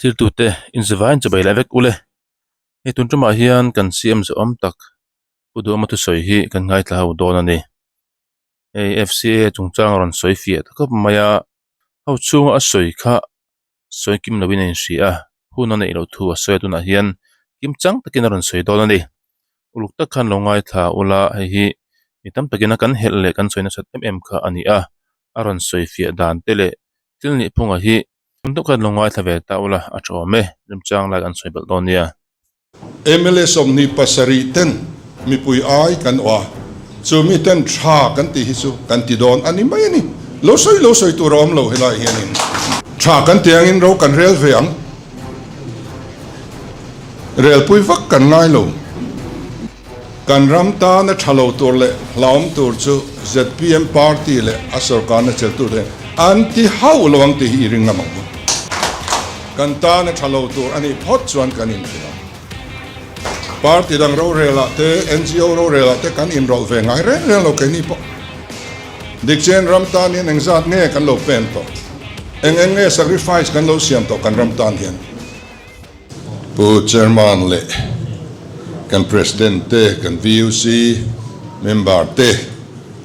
Thiltute inzivaiin chawbei leh vek ule. Hei tun tumah hian kan CM zawhawm tak Pu Duhawma thusawi hi kan ngaithla ho dawn a ni. Hei FCA chungchang a rawn sawi fiah ta khawp mai a, ho chhunga a sawi kha sawi kim loin a inhria a, hun a neih loh thu a sawi a tunah hian kim chang takin a rawn sawi dawn a ni. Uluk tak khan lo ngaithla ula hei hi mi tam takin a kan helh leh kan sawi nasat em em kha a ni a, a rawn sawi fiah dan te leh thil nih phunga hi Hun deuh khan lo ngaithla ve ta ula a tha awm e, remchang lai kan sawi belh dawn nia. Mla 27 ten mipui ai kan awh a, chu mi ten tha kan tih hi chu kan ti dawn a ni mai a ni. Lo sawi lo sawi tur a awm lo helai hianin. Tha kan ti angin ro kan rel ve ang. Relpui vak kan ngai lo. Kan ram tana tha lo tur leh hlauhawm tur chu zpm party leh a sorkarna cheltu te an ti hauh lo ang tih hi i ring ngam ang u. Kan tana tha lo tur a nih phawt chuan kan inhrilh ang. Party dang rorelah te, ngo rorelah te kan inrawlh ve ngai reng reng lo keini pawh. Dikchen ram tan hian engzat nge kan lo pen tawh? Eng eng nge sacrifice kan lo siam tawh kan ram tan hian? Pu Chairman leh kan President te, kan VUC member te,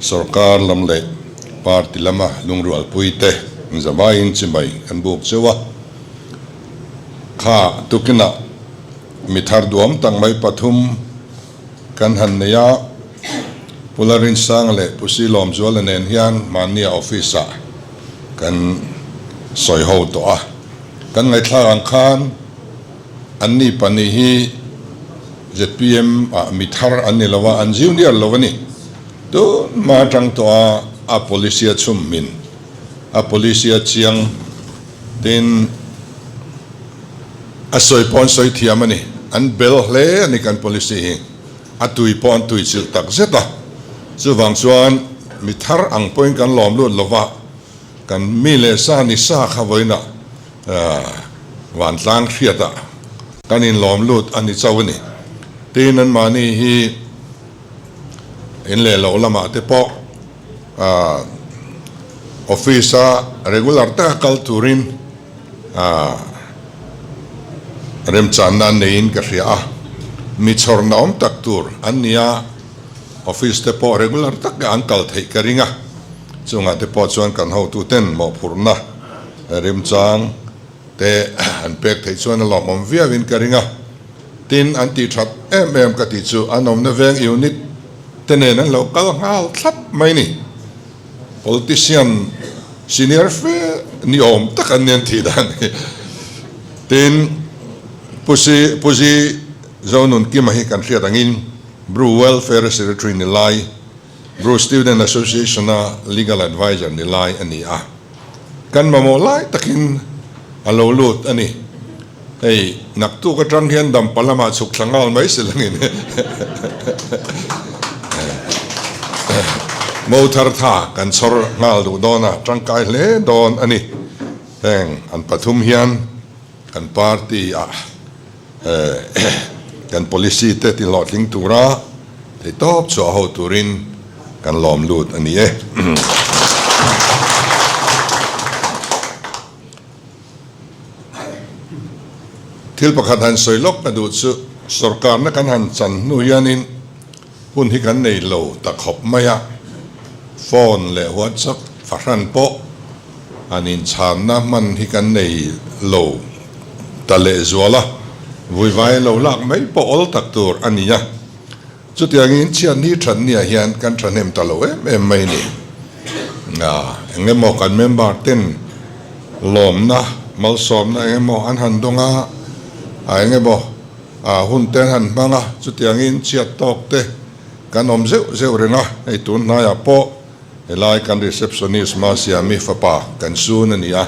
sorkar lam leh party lama lungrualpui te zavaiin chimai kan buk cheu a. Kha tukinah mi thar duam tak mai pathum kan han nei a, Pu Larinsanga leh Pu Silawmzuala nen hian mahnia office ah kan sawi ho tawh a. Kan ngaihthlak ang khan an ni pahnih hi zpm ah mi thar an ni lo a, an junior lo a ni. Tun hma atang tawh a a policy a chhum hmin, a policy a chiang tin a sawi pawh an sawi thiam a ni. An bel hle a ni kan policy hi. A tui pawh an tui chilh tak zet a. Chuvang chuan mi thar ang pawhin kan lawm lut lo va. Kan mi leh sa ni sa kha vawiinah vantlang hriatah kan inlawm lut a ni chauh a ni. Tin, anmahni hi in leh loh lamah te pawh office-a regular taka kal turin remchanna an neiin ka hria a. Mi chhawrna awm tak tur an ni a, office te pawh regular taka an kal theih ka ring a. Chungah te pawh chuan kan hotuten mawhphurhna remchang te an pek theih chuan a lawmawm viauin ka ring a. Tin, an tih that em em ka tih chu an awmna veng unit te nen an lo kal nghal thlap mai ni. Politician senior fe ni awm tak an ni an tih dan hi. Tin, Pu Si Pu Zi Zonunkima hi kan hriat angin Bru Welfare Secretary ni lai, Bru Student Association-a Legal Adviser ni lai a ni a. Kan mamawh lai takin a lo lut a ni. Hei, naktuk atang hian dampa lamah chhuk thla nghal mai si langin mo thar tha kan chhawr nghal duh dawn a, tangkai hle dawn a ni. Heng an pathum hian kan party-ah Kan policy te ti hlawhtling tura theihtawp chhuah ho turin kan lawm lut a ni e. Thil pakhat han sawi lawk ka duh chu sorkarna kan han chan hnu hianin hun hi kan nei lo ta khawp mai a, phone leh WhatsApp fahran pawh An inchhanna hman hi kan nei lo ta lehzual a, vuivai lo lak mai pawh awl tak tur a ni a. Chutiangin chhiatni thatniah hian kan thahnem ta lo em em mai ni. Eng emaw kan member ten lawmna, malsawmna eng emaw an han dawng a, eng emaw hun te an han hmang a, chutiangin chhiat tawk te kan awm zeuh zeuh reng a, hei tun hnaiah pawh Helai kan receptionist Masiami fapa kan sun a ni a,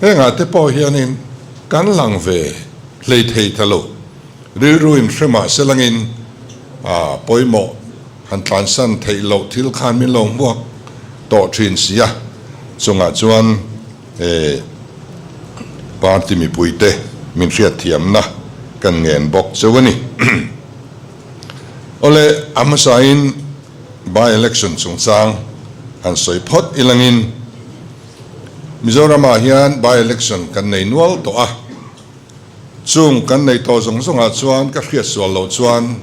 hengah te pawh hianin kan lang ve hlei thei ta lo. Rilru in hre mah se langin a pawimawh han tlansan theih loh thil khan min lo hmuak tawh thin si a, chungah chuan he party mipuite min hriatthiamna kan ngen bawk cheu a ni. Awle, a hmasain By election chungchang han sawi phawt ilangin Mizoramah hian by election kan nei nual tawh a. Chung kan nei tawh zawng zawngah chuan ka hriat sual loh chuan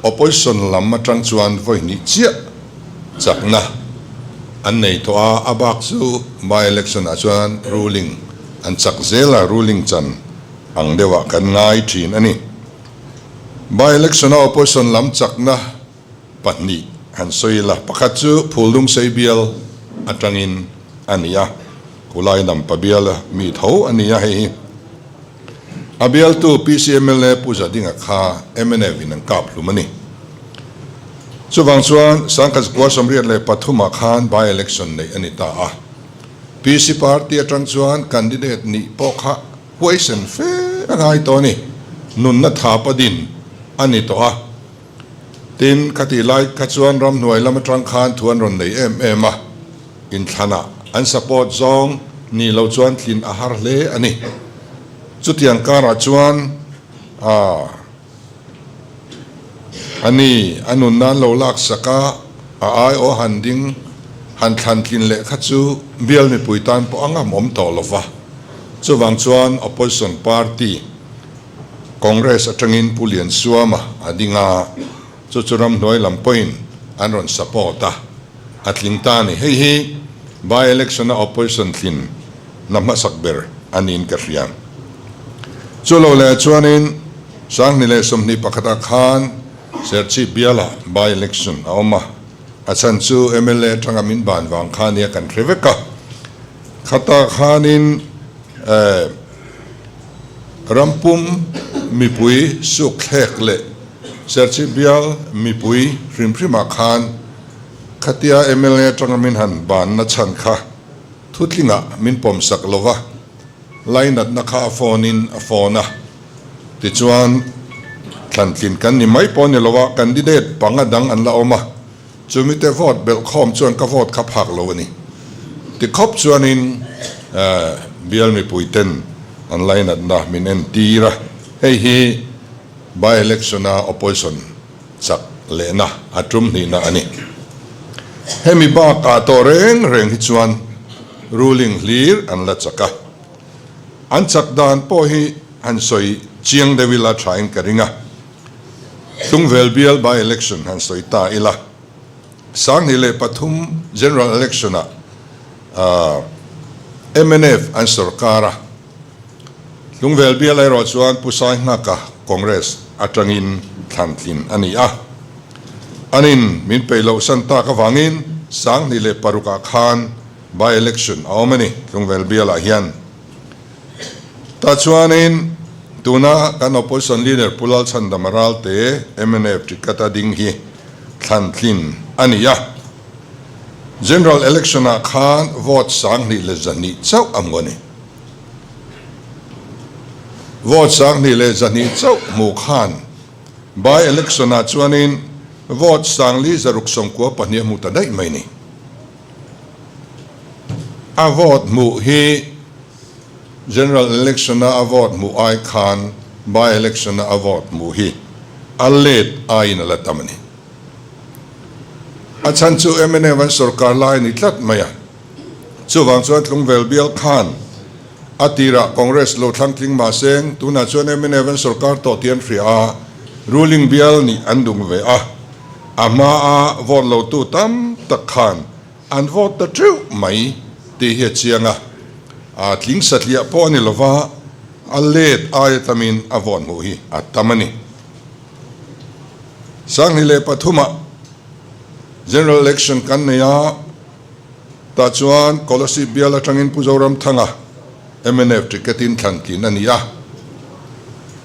opposition lam atang chuan vawi hnih chiah chakna an nei tawh a, a bak chu by election ah chuan ruling an chak zel a, ruling chan ang deuhah kan ngai thin a ni. By election a opposition lam chakna 2 han sawi ila, pakhat chu Phuldung sei bial atangin a ni a, Kulai Nampa biala mi tho a ni a, hei hi a bialtu PC mla Pu Zadinga kha mnf in an kap hlum a ni. Chuvang chuan Sangkhat Zakua 83 ah khan by election neih a ni ta a, PC party atang chuan candidate nih pawh kha huaisen fe a ngai tawh a ni, nunna thapa din a ni tawh a. Tin, khatih lai kha chuan ramhnuai lam atang khan thu an rawn nei em em a, inthlanah an support zawng ni lo chuan tlin a har hle a ni. Chutiang karah chuan ah a ni, a nunna an lo laksak a, a aiawh han ding han thlan tlin leh kha chu bial mipui tan pawh a ngamawm tawh lo va. Chuvang chuan opposition party Congress atangin Pu Liansuama a ding a, chu chu ramhnuai lam pawhin an rawn support a, a tling ta a ni. Hei hi by election a opposition tlin na hmasak ber a niin ka hria. Chu lo leh chuanin 2021 ah khan Serchhip biala by election a awm a, a chhan chu mla atanga min ban vang kha nia kan hre vek a, khatah khanin eh, Rampum mipui sukthlek leh Serchhip bial mipui hrim hrimah khan khatia mla atanga min han banna chhan kha thutlingah min pawmsak lo va, lainatna kha a phone in a phone a, tichuan thlantlin kan ni mai pawh a ni lo a, candidate panga dang an la awm a. Chumite vote belh khawm chuan ka vote kha phak lo a ni. Ti khawp chuanin bial mipuiten an lainatna min entir a, hei hi by election a opposition chak lehna a tum hnihna a ni. Hemi bakah tawh reng reng hi chuan ruling hlir an la chak a, an chak dan pawh hi han sawi chiang deuh ila thain ka ring a. Tlungvel bial by election han sawi ta ila, 2003 general election ah mnf an sorkar a, Tlungvel bial erawh chuan Pu Sainghaka Congress atangin thlantlin a ni a, anin min peih loh san tak avangin 2006 ah khan by election a awm a ni Tlungvel bial ah hian. Tah chuanin tuna kan Opposition Leader Pu Lalchhandama Ralte mnf ticket a ding hi thlantlin a ni a. General Election ah khan vote 2100 chauh a hmu a ni. Vote 2100 chauh hmu khan by election ah chuanin vote 4692 a hmu ta daih mai ni. A vote hmuh hi General Election a a vote hmuh ai khan By Election a a vote hmuh hi a let aiin a la tam a ni. A chhan chu mnf an sorkar lai a ni tlat mai a. Chuvang chuan Tlungvel bial khan a tirah Congress lo thlang tling mahseng tunah chuan mnf an sorkar tawh tih an hria a, ruling bial nih an dung ve a. A hmaa vote lotu tam tak khan an vote ta teuh mai tih hi a chiang a, a tling satliah pawh a ni lova, a let aia tamin a vote hmuh hi a tam a ni. 2003 ah General Election kan nei a, tah chuan Kolasib bial atangin Pu Zoramthanga mnf ticket in thlan tlin a ni a,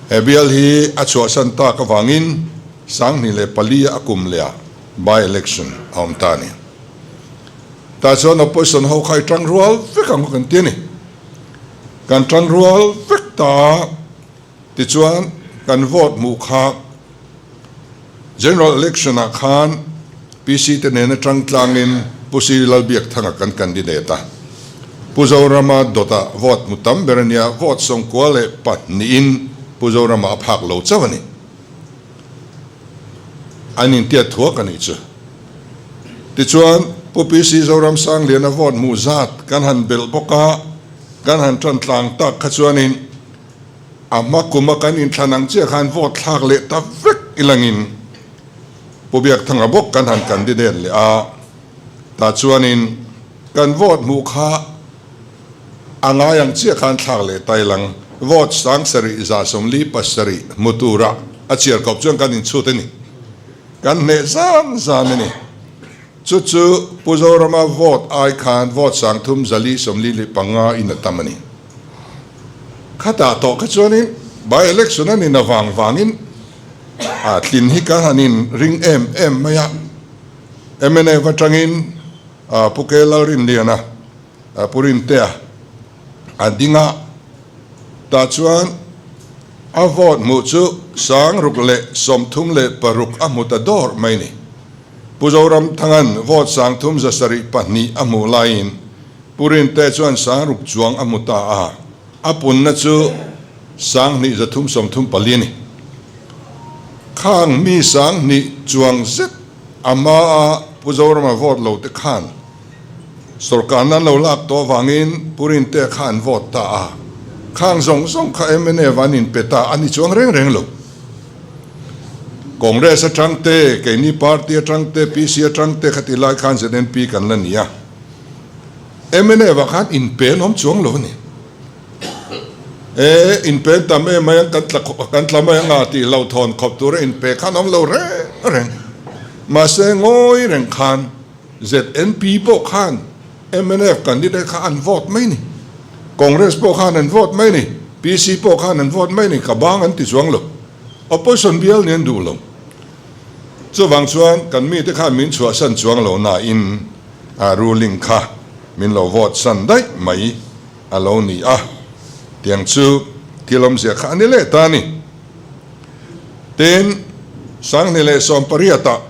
he bial hi a chhuahsan tak avangin 2004 a kum leh ah by election a awm ta a ni. Tah chuan opposition ho kha i tang rual vek ang kan ti a ni. Kan tang rual vek ta a, tichuan kan vote hmuh kha general election ah khan PC te nena tang tlangin Pu Sri Lalbiakthanga kan candidate a. Pu Zorama dawtah vote hmu tam ber a nia, vote 92 in Pu Zorama a phak lo chauh a ni. An intiat thuak a nih chu. Tichuan, Pu PC Zoram Sangliana vote hmuh zat kan han belh bawk a, kan han tan tlang tak kha chuanin. A hma kuma kan inthlan ang chiah khan vote thlak leh ta vek ilangin Pu Biakthanga bawk kan han candidate leh a, tah chuanin kan vote hmuh kha a ngai ang chiah khan thlak leh ta ilang vote 7707 hmu tura a chhiar kawp chuan kan inchhut a ni. Kan hneh zan zan a ni. Chu chu Pu Zorama vote ai khan vote 3445 in a tam a ni. Khatah tawh kha chuanin by election a nin avang vangin a tlin hi ka han in ring em em mai a. Mnf atangin Pu K Lalrinliana, Pu Rintea a ding a, tah chuan a vote hmuh chu 636 a hmu ta dawr mai ni. Pu Zoramthanga'n vote 3702 a hmuh laiin Pu Rinte chuan 6000 chuang a hmu ta a, a punna chu 2334 a ni. Khang mi 2000 chuang zet a hmaa Pu Zorama vote lo te khan sorkarna an lo lak tawh avangin Pu Rinte kha an vote ta a, khang zawng zawng kha mnf an inpe ta a ni chuang reng reng lo. Congress atang te, keini party atang te, PC atang te khati lai khan ZNP kan la ni a. Mnf ah khan inpe an awm chuang lo a ni. E, inpe an tam em mai ang, kan tla kan tla mai ang a tih hlauhthawn khawp tura inpe khan awm lo reng reng. Mahse ngawi reng khan ZNP pawh khan mnf candidate kha an vote mai ni. Congress pawh khan an vote mai ni. PC pawh khan an vote mai ni. Ka bang an ti chuang lo. Opposition bial nih an duh lo. Chuvang chuan kan mite khan min chhuahsan chuang lo nain a ruling kha min lo vote san daih mai a lo ni a, tiang chu thil awmzia kha a ni leh ta a ni. Tin, 2018 ah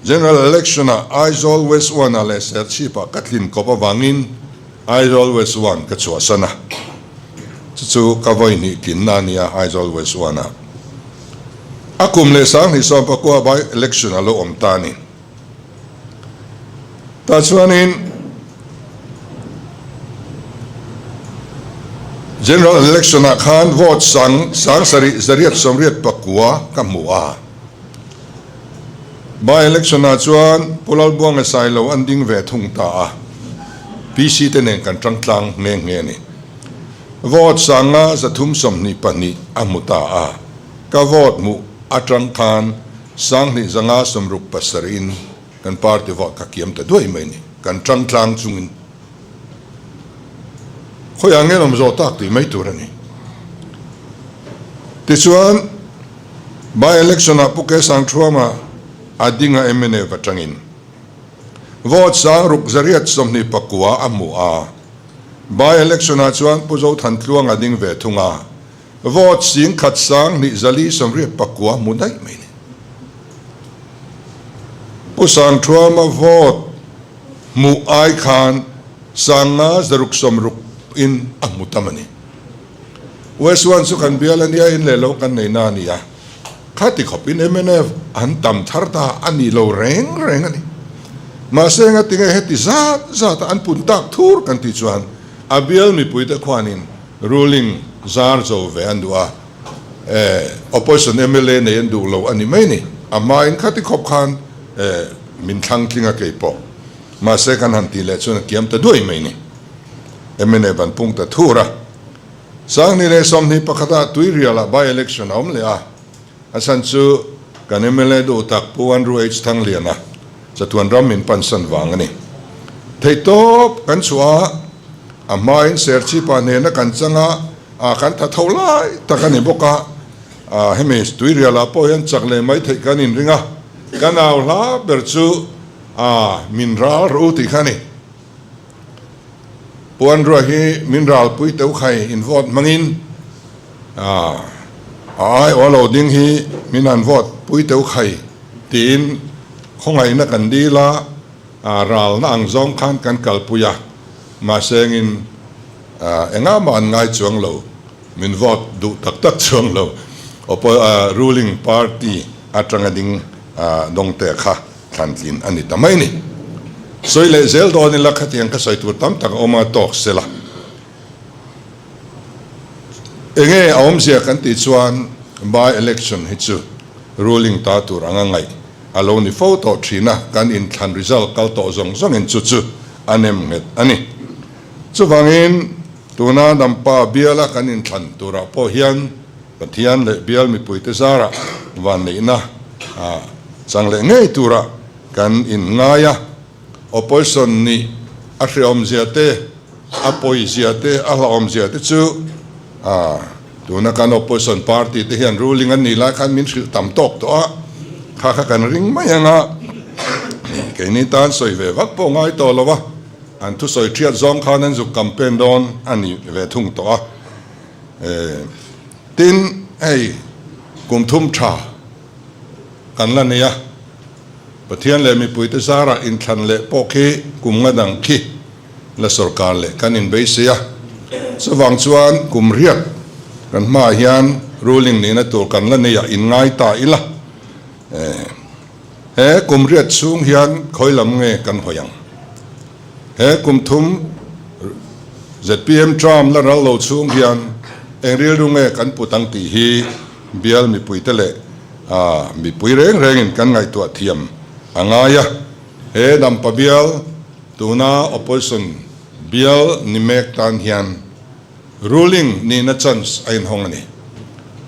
General Election ah Aizawl West One ah leh Serchhip ah ka tlin kawp avangin Aizawl West One ka chhuahsan a, chu chu ka vawi hnih tlinna a nia Aizawl West One ah. A kum leh 2019 by election a lo awm ta a ni. Tah chuanin General Election ah khan vote sang 7889 ka hmu a. By election ah chuan Pu Lalbuanga Sailo an ding ve thung ta a. PC te nen kan tang tlang nghe nghe a ni. Vote 5322 a hmu ta a. Ka vote hmuh atang khan 2567 in kan party vote ka kiam ta duai mai a ni. Kan tang tlang chungin khawiah nge awm zawh tak tih mai tur a ni. Tichuan, by election ah Pu Kesangthuama a ding a mnf atangin vote 6829 a hmu a. By election ah chuan Pu Zothantluanga ding ve thung a. Vote 10,289 hmu daih mai ni. Pu Sangthuama vote hmuh ai khan 5600 in a hmu tam a ni. West One chu kan bial a nia, in leh lo kan nei na a ni a. Khati khawpin mnf an tam thar ta a ni lo reng reng a ni. Mahse engatinge heti zat zata an pun tak thur kan tih chuan a bial mipuite khuanin Ruling zar zo ve an duh a, eh, opposition mla nei an duh lo a ni mai ni. A hmain khati khawp khan, eh, min thlang tling a kei pawh. Mahse kan han tih leh chuan a kiam ta duai mai ni. Mnf an pung ta thur a. 2021 ah Tuirial ah by election a awm leh a. A chhan chu kan mla duh tak Pu Andrew H Thangliana chatuan ram min pansan vang a ni. Theihtawp kan chhuah a. A hmain Serchhipa hnena kan chang a, a kan tha tho lai tak a ni bawk a, a hemi Tuirialah pawh hian chak leh mai theih kan inring a, kan au hla ber chu a min ral rawh u tih kha a ni. Puanrua hi min ralpui teuh khai in vote hmangin a a aiawh a lo ding hi min han vote pui teuh khai tiin khawngaihna kan dil a, A ralna ang zawng khan kan kalpui a, mahsengin engah mah an ngai chuang lo, min vote duh tak tak chuang lo. Oppo ruling party atanga ding dawngte kha thlantlin a ni ta mai ni. Sawi leh zel dawn ila khatiang kha sawi tur tam tak a awm a, tawk sela. Enge a awmzia kan tih chuan by election hi chu ruling ta tur anga ngaih a lo ni fo tawh thin a, kan inthlan result kal tawh zawng zawngin chu chu a nem nghet a ni. Chuvangin tuna Dampa biala kan inthlan turah pawh hian Pathian leh bial mipuite zarah vanneihna chang leh ngei turah kan inngai a. Opposition nih a hreawmzia te, a pawizia te, a hlauhawmzia te chu tuna kan opposition party te hian ruling an nih lai khan min hrilh tam tawk tawh a, kha kha kan ring mai ang a, keini tan sawi ve vak pawh ngai tawh lo a, an thusawi thiat zawng khan an zuk campaign dawn a ni ve thung tawh a. Tin, hei kum thum tha kan la nei a. Pathian leh mipuite zarah inthlan leh pawh khi kum nga dang khi la sawrkar leh kan inbeisei a. Chuvang chuan kum riat kan hmaah hian ruling nihna tur kan la nei ah inngai ta ila. He kum riat chhung hian khawi lam nge kan hawi ang? He kum thum zpm term la ral lo chhung hian eng rilru nge kan put ang tih hi bial mipuite leh A, mipui reng rengin kan ngaihtuah thiam a ngai a, he Dampa bial tuna opposition bial ni mek tan hian ruling nihna chance a inhawng a ni.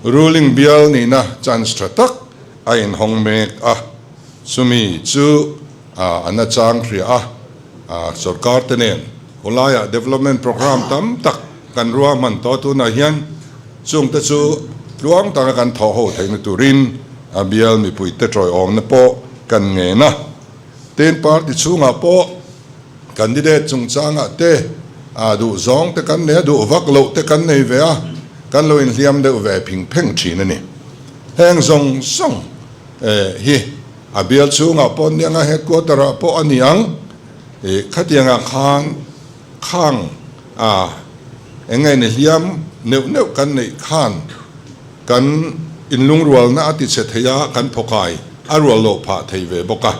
Ruling bial nihna chance tha tak a inhawng mek a, chumi chu a nachang hria a, sorkar te nen khawlaiah development programme tam tak kan ruahman tawh tunah hian Chungte chu tluang taka kan thawh ho theihna turin a bial mipuite tawiawmna pawh kan ngen a. Tin, party chhungah pawh candidate chungchangah te a duh zawng te kan nei a, duh vak loh te kan nei ve a, kan lo inhliam deuh ve phing pheng thin a ni. Heng zawng zawng hi a bial chhungah pawh aniang a, headquarter-ah pawh a ni ang. Khatiangah khan Khang a eng nge ni hliam neuh neuh kan neih khan kan inlungrualna a tichhe thei a, kan phawkai a rual loh phah thei ve bawk a.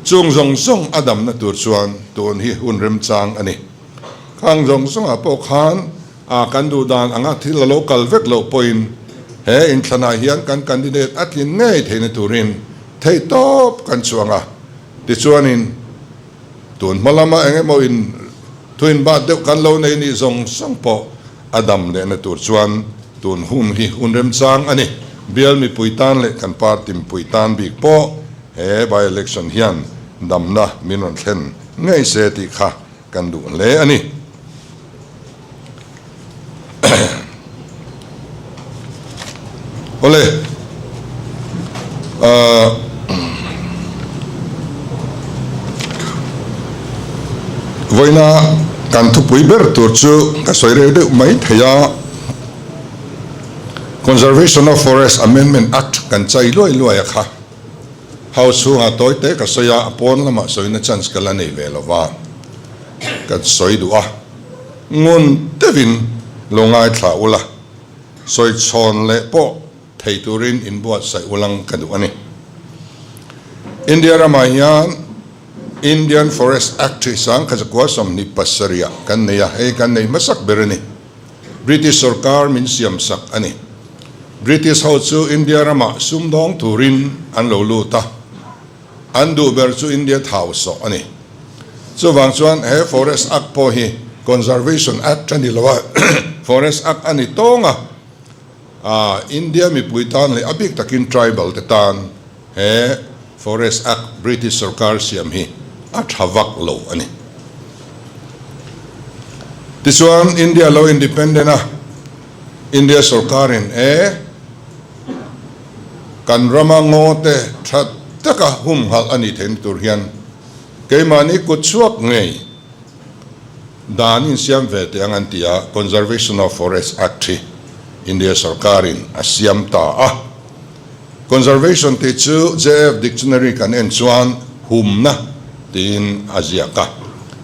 Chung zawng zawng a damna tur chuan tun hi hun remchang a ni. Khang zawng zawngah pawh khan a kan duh dan anga thil a lo kal vek loh pawhin he inthlanah hian kan candidate a tlin ngei theihna turin theihtawp kan chuang a. Tichuanin. Tun hma lama eng emaw in thuin bat deuh kan lo nei nih zawng zawng pawh a dam lehna tur chuan tun hun hi hun remchang a ni. Bial mipui tan leh kan party mipui tan bik pawh he by election hian damna min rawn thlen ngei se tih kha kan duh hle a ni. Awle ahh vawiina kan thupui ber tur chu ka sawi reu deuh mai thei a, Conservation of Forest Amendment Act kan chai luai luai a kha House chhungah tawi te ka sawi a, a pawn lamah sawina chance ka la nei ve lo va, ka sawi duh a. Ngun deuhin lo ngaithla ula, sawi chhawn leh pawh thei turin inbuatsaih ulang ka duh a ni. India ramah hian Indian Forest Act hi sangkhatzakua 27 ah kan nei a, hei kan nei hmasak ber a ni. British sorkar min siamsak a ni. British ho chu India ramah sumdawng turin an lo lut a. An duh ber chu India thau sawh a ni. Chuvang chuan he Forest Act pawh hi Conservation Act a ni lo a, Forest Act a ni tawng a, India mipui tan leh a bik takin tribal te tan he Forest Act British sorkar siam hi a tha vak lo a ni. Tichuan India lo independent a, India sorkarin e, Kan rama ngaw te tha taka humhalh a nih theihna tur hian keimahni kut chhuak ngei dan insiam ve teh ang an ti a, Conservation of Forest Act hi India sorkarin a siam ta a. Conservation tih chu JF Dictionary kan en chuan humna tiin a ziak a,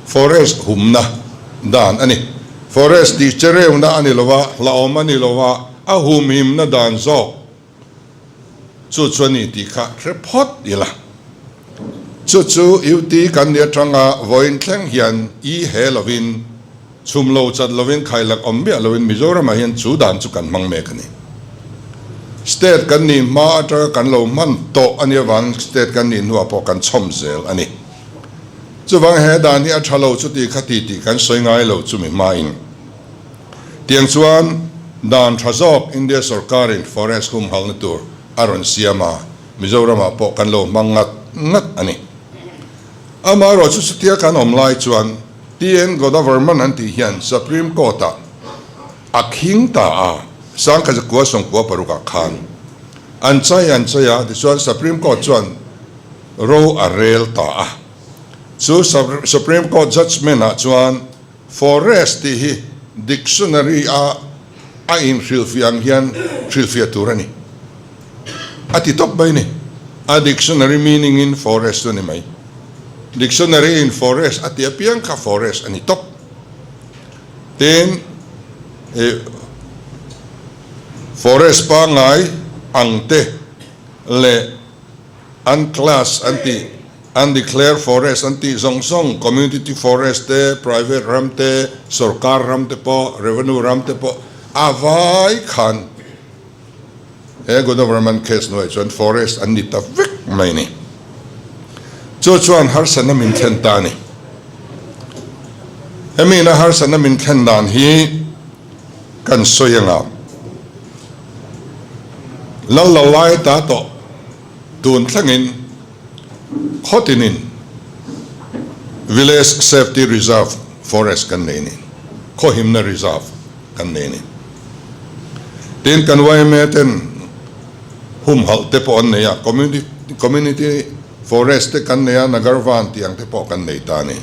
forest humna dan a ni. Forest tih chereuna a ni lo a, hlauhawm a ni lo a, A humhimna dan zawk chu chu a ni tih kha hre phawt ila. Chu chu UT kan ni atanga vawiin thleng hian i he lovin Chhum lo chat lovin khailak awm miah loin Mizoramah hian chu dan chu kan hmang mek a ni. State kan nih hma atanga kan lo hman tawh a nih avangin state kan nih hnuah pawh kan chhawm zel a ni. Chuvang he dan hi a tha lo chuti kha ti tih kan sawi ngai lo chumi hmain. Tiang chuan dan tha zawk India sorkarin forest humhalna tur a rawn siam a, Mizoramah pawh kan lo hmang ngat ngat a ni. Amaherawh chu chutia kan awm lai chuan TN Godavarman an tih hian Supreme Court-ah a khing ta a, Sangkhazakua sawmkua parukah khan an chai an chai a, tichuan Supreme Court chuan ro a rel ta a. Chu Supreme Court judgement-ah chuan Forest tih hi dictionary-a a inhrilhfiah ang hian hrilhfiah tur a ni. A ti tawp mai ni. A dictionary meaning in forest chu a ni mai. Dictionary in forest a ti apiang kha forest a ni tawp. Tin, ih forest pangngai ang te leh an class an tih, undeclared forest an tih zawng zawng, community forest te, private ram te, sorkar ram te pawh, revenue ram te pawh a vai khan He Godavarman case hnuaiah chuan forest an ni ta vek mai a ni. Chu chuan harsatna min thlen ta a ni. Hemi ina harsatna min thlen dan hi kan sawi anga lal lo lai ta tawh tun thlengin khawtinin Village Safety Reserve Forest kan nei a ni, khawhimna reserve. kan nei a ni. Tin, kan yma ten humhalh te pawh an nei a, community forest te kan nei a, Nagarvan tih ang te pawh kan nei ta a ni.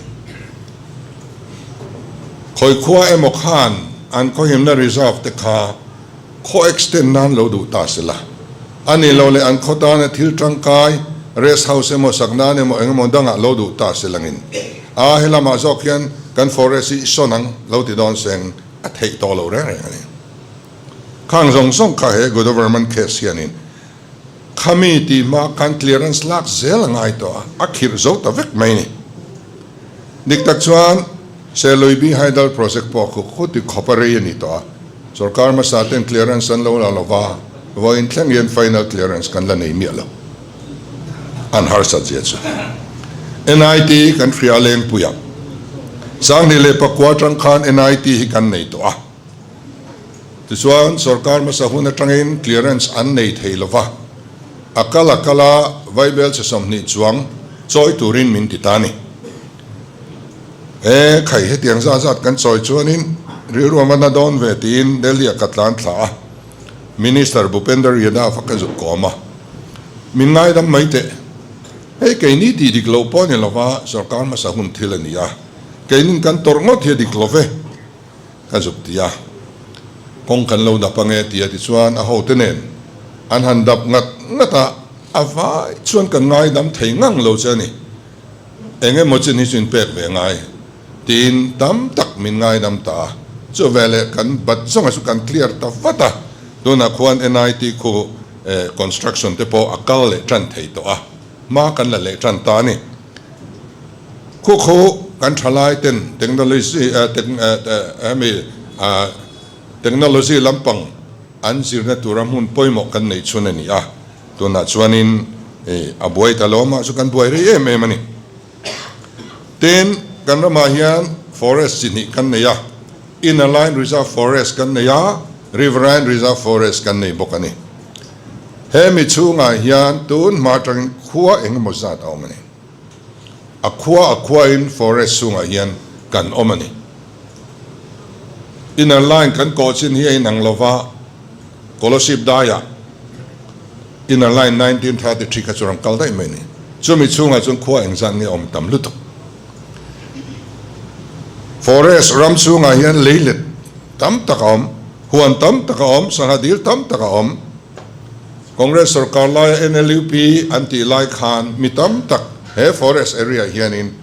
Khawi khua emaw khan an khawhimna reserve te kha khaw extend nan lo duh ta se la, a ni lo leh an khaw tana thil tangkai rest house emaw sak nan emaw eng emaw dangah lo duh ta se langin a helamah zawk hian kan forest hi sawn ang lo ti dawn seng a theih tawh lo reng reng a ni. Khang zawng zawng kha he Godavarman case hianin khami tih hma khan clearance lak zel a ngai tawh a, a khirh zo ta vek mai a ni. Dik tak chuan Seluibi Hydel Project pawh khu khuti khawp a rei a ni tawh a, sorkar hmasa ten clearance an lo la lo va, vawiin thleng hian final clearance kan la nei miah lo. An harsat zia chu NIT kan hria lengpui a, Sanghnih leh pakua atang khan NIT hi kan nei tawh a, tichuan sorkar hmasa hun atangin clearance an nei thei lo va, a kal a kal a vaibel che 20 chuang chawi turin min ti ta a ni. E khai hetiang zat zat kan chawi chuanin rilru a va na dawn ve tiin Delhi-ah ka tlan thla a. Minister Bhupender Yadav a ka zuk kawm a, Min ngaidam mai teh. Hei keini tih dik loh pawh a ni lova, sorkar hmasa hun thil a ni a, keinin kan tawrh ngawt hi a dik lo ve, ka zuk ti a. Kawng kan lo dap ange tia tichuan a hote nen an han dap ngat ngat a, a vai chuan kan ngaidam thei ngang lo che a ni. Eng emaw chin hi chu inpek ve ngai. Tiin tam tak min ngaidam ta a, chu veleh kan bat zawnga chu kan clear ta vat a, tunah khuan NIT khu construction te pawh a kal leh tan thei tawh a, hma kan la leh tan ta a ni. Khu khu kan thalai ten technology hemi technology lampang an zirna tura hmun pawimawh kan neih chhun a ni a, tunah chuanin a buai ta lo mah chu kan buai rei em em a ni. Tin, kan ramah hian forest chi hnih kan nei a, Inner Line Reserve Forest kan nei a, Riverine Reserve Forest kan nei bawk a ni. Hemi chhungah hian tun hma atangin khua eng emaw zat a awm a ni. A khua a khuain forest chhungah hian kan awm a ni. Inner Line kan kawh chin hi a inang lova, Kolosip daiah Inner Line 1933 kha chu rawn kal daih mai a ni. Chumi chhungah chuan khua engzat nge awm tam lutuk. Forest ram chhungah hian leilet tam tak a awm, huan tam tak a awm, sangha dil tam tak a awm. Congress sorkar laia NLUP an tih lai khan mi tam tak he forest area hianin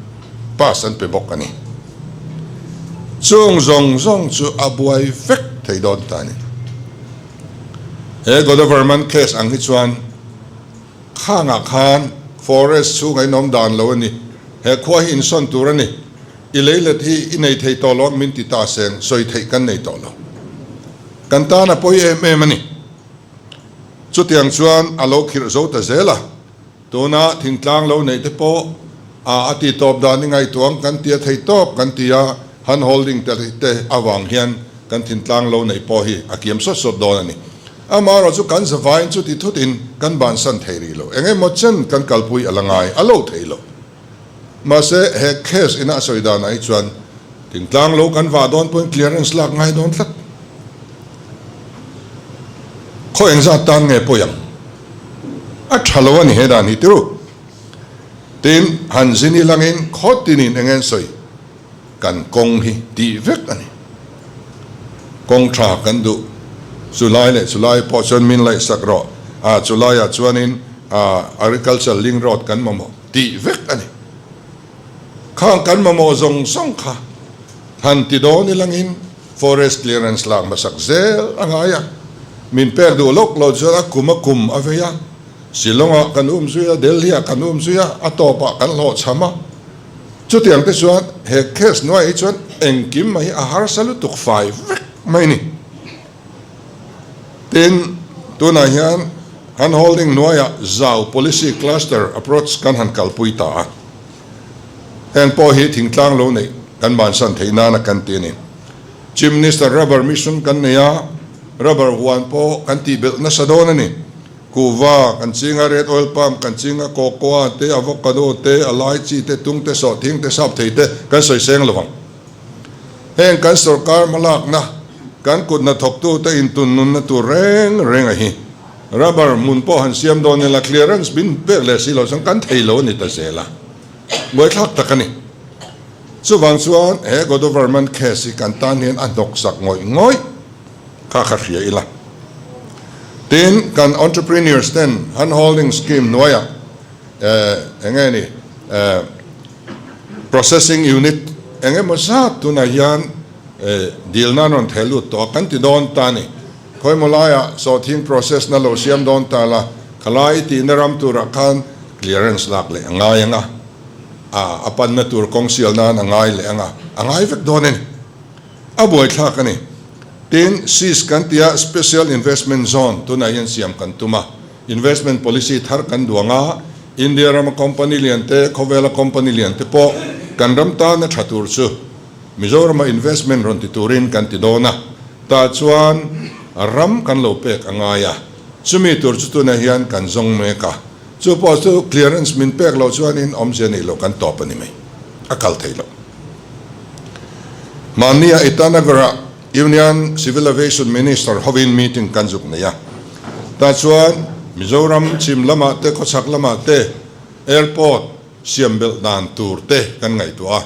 pass an pe bawk a ni. Chung zawng zawng chu a buai vek thei dawn ta a ni. He Godavarman case ang hi chuan khangah khan forest chhungah in awm dan lo a ni, he khua hi insawn tur a ni. I leilet hi i nei thei tawh lo min ti ta seng sawi theih kan nei tawh lo. Kan tan a pawi em em a ni. Chutiang chuan a lo khirh zo ta zel a. Tuna thingtlang lo neih te pawh a a ti tawp dan i ngaihtuang kan ti a thei tawp kan ti a, hand holding te te avang hian kan thintlang lo neih pawh hi a kiam sawt sawt dawn a ni. Amaherawh chu kan zavaiin chuti thutin kan bansan thei rih lo. Eng emaw chen kan kalpui a la ngai a lo thei lo. Mahse he case ina a sawi danah hi chuan thingtlang lo kan vah dawn pawhin clearance lak ngai dawn tlat. Khaw engzat tan nge pawi ang? A tha lo a ni he dan hi tiru. Tin, han zin i langin khaw tinin eng en sawi kan kawng hi tih vek a ni. Kawng tha kan duh. Chulai leh chulai pawh chuan min laihsak rawh. A chulaiah chuanin agriculture link road kan mamawh tih vek a ni. Khang kan mamawh zawng zawng kha han ti dawn i langin Forest clearance lak hmasak zel a ngai a, min pek duh lawk lo chuan a kum a kum a vei a, Shillong-ah kan um zui a, Delhi-ah kan um zui a, a tawpah kan hlawhchham a. Chutiang te chuan he case hnuaiah hi chuan engkim mai hi a harsa lutuk fai vek mai a ni. Tin, tunah hian hand holding hnuaiah zau policy cluster approach kan han kalpui ta a. Heng pawh hi thingtlang lo neih kan bansan theih nana kan ti a ni. Chief Minister Rubber Mission kan nei a, rubber huan pawh kan tih belh nasa dawn a ni. Kuhva kan ching a, red oil palm kan ching a, cocoa te, avocado te, a lai chi te, tung te, sawhthing te, sap thei te kan sawi seng lo ang. Heng kan sorkar hmalakna, kan kut hnathawktute intunnunna tur reng reng a hi. Rubber hmun pawh han siam dawn ila clearance bin pek leh si lo chuan kan thei lo a ni ta zel a, buaithlak tak a ni. Chuvang chuan he Godoverman case hi kan tan hian a hnawksak ngawih ngawih kha kha hria ila. Tin, kan entrepreneurs ten hand holding scheme hnuaiah eh eng nge ni eh processing unit eng emaw zat tunah hian eh dilna an rawn theh lut tawh a kan ti dawn ta a ni. Khawimaw laiah sawhthing process na lo siam dawn ta la, khalai i tihna ram turah khan clearance lak leh a ngai ang a, a panna tur kawng sial nan a ngai leh ang a, a ngai vek dawn a ni. A buaithlak a ni. Tin, SIS kan tia Special Investment Zone tunah hian siam kan tum a, investment policy thar kan duang a, India rama company lian te, khawvela company lian te pawh kan ram tana tha tur chu Mizorama investment rawn ti turin kan ti dawn a, tah chuan ram kan lo pek a ngai a, chumi tur chu tunah hian kan zawng mek a, chu pawh chu clearance min pek loh chuanin awmzia neih loh kan tawp a ni mai, a kal thei loh. Mahnia Itanagar-ah Union Civil Aviation Minister hovin meeting kan zuk nei a, tah chuan Mizoram chhim lamah te khawchhak lamah te airport siam belh dan tur te kan ngaihtuah a,